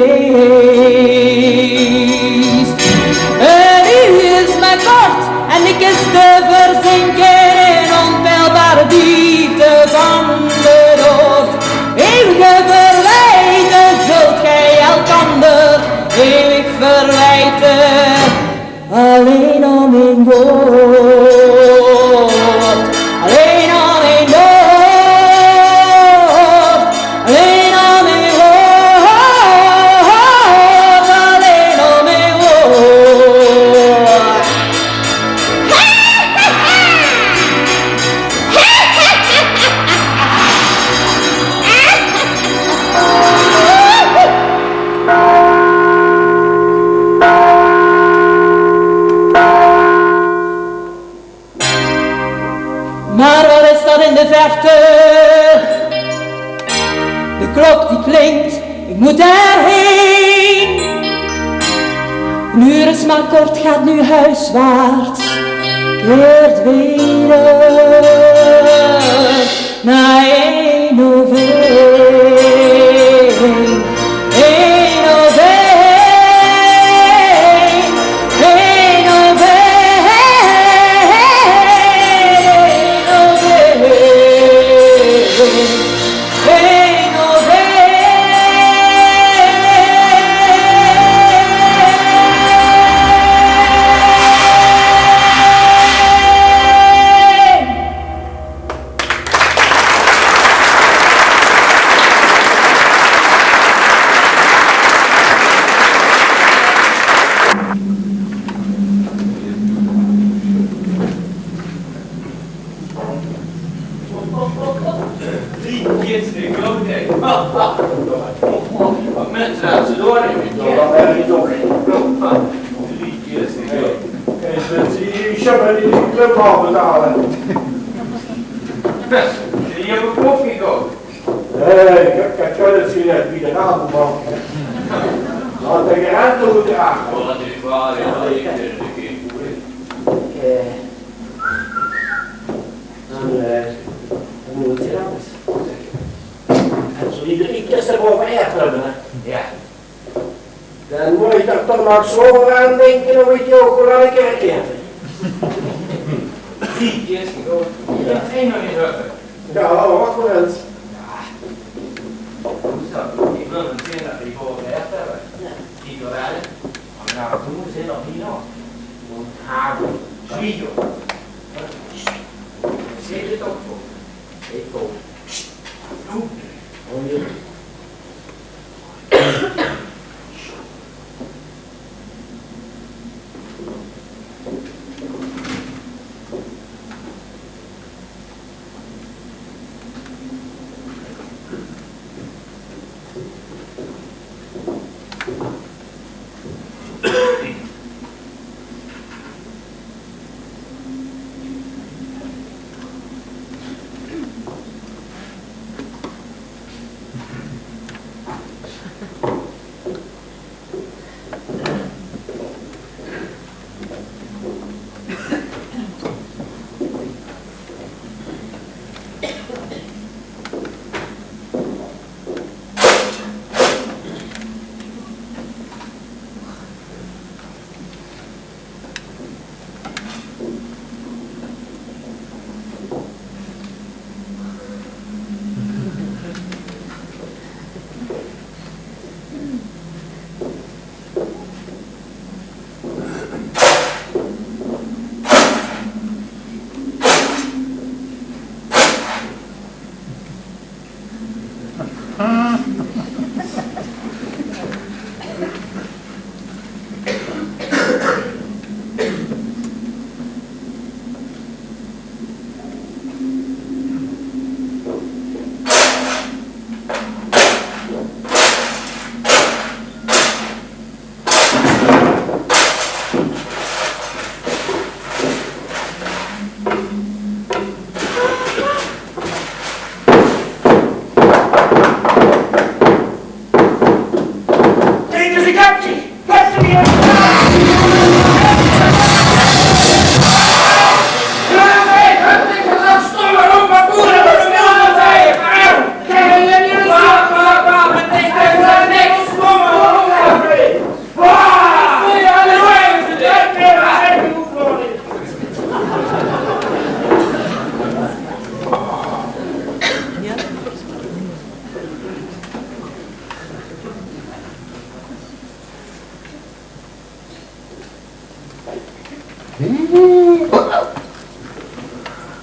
Een uur is maar kort en ik is te verzinken in onpeilbare diepte van de dood. Eeuwige verwijten zult gij elkander, eeuwig verwijten. Alleen om één woord. Alleen om één woord. Alleen om één woord. Alleen om één woord. Maar wat is dat in de verte? De klok die klinkt, ik moet erheen. Een uur is maar kort, gaat nu huiswaarts keert weder naar één of één, één of één, één of één, één of één, één of één. Drie kids in de grote. Wat mensen daar ze door hebben. Drie kids in de grote. Hey, mensen, ich hab die Club al betalen. Die hebben koffie gekocht. Hey, ich hab, ich hab net gezien wie de raam van. Laat de gerend toe dragen. Oh, dat is waar, ja. Ik, eh, Dan, eh, dan moet je anders. En zo die drie kisten boven echt hebben, hè? Ja. Dan moet je er toch nog zo aan denken, dan weet je ook hoe lang ik er ken. Drie kisten, hoor. Ja. Eén nog niet hebben. Ja, oh, wacht maar eens. Ja. Hoe is dat? Ik wil een keer dat die boven echt hebben. Ja. Die door. Maar nou, toen is het nog niet nog. Gewoon hagel. Zwier. Zit het ook voor? Ik kom. Sst. Doe. Oh, ja.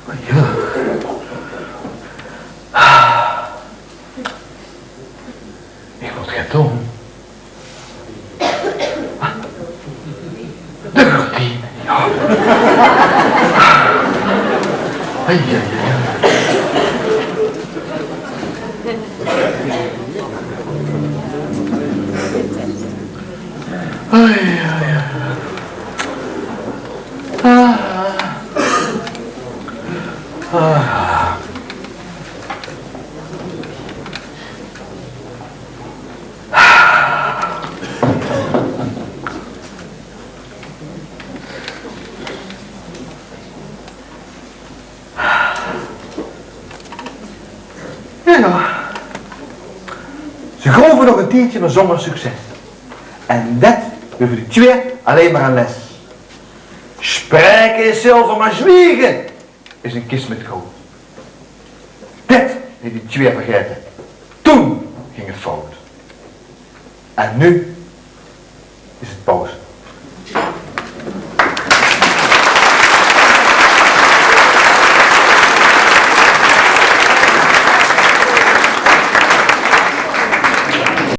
Jao. Ich mót get doon. De gordien, jao. Ai, ai, ai. Ai, ai, ai. Ah. Ah. Jao, jao. Ze groeve nog ein tiedsje, mer zónger succes. En det waor veur die twieë allein mer ein les. Spraeke is zilver, mer zwiege is ein kis mit goud. Det haet die twieë vergaete. Toen ging 't fout. En noe is 't pauze.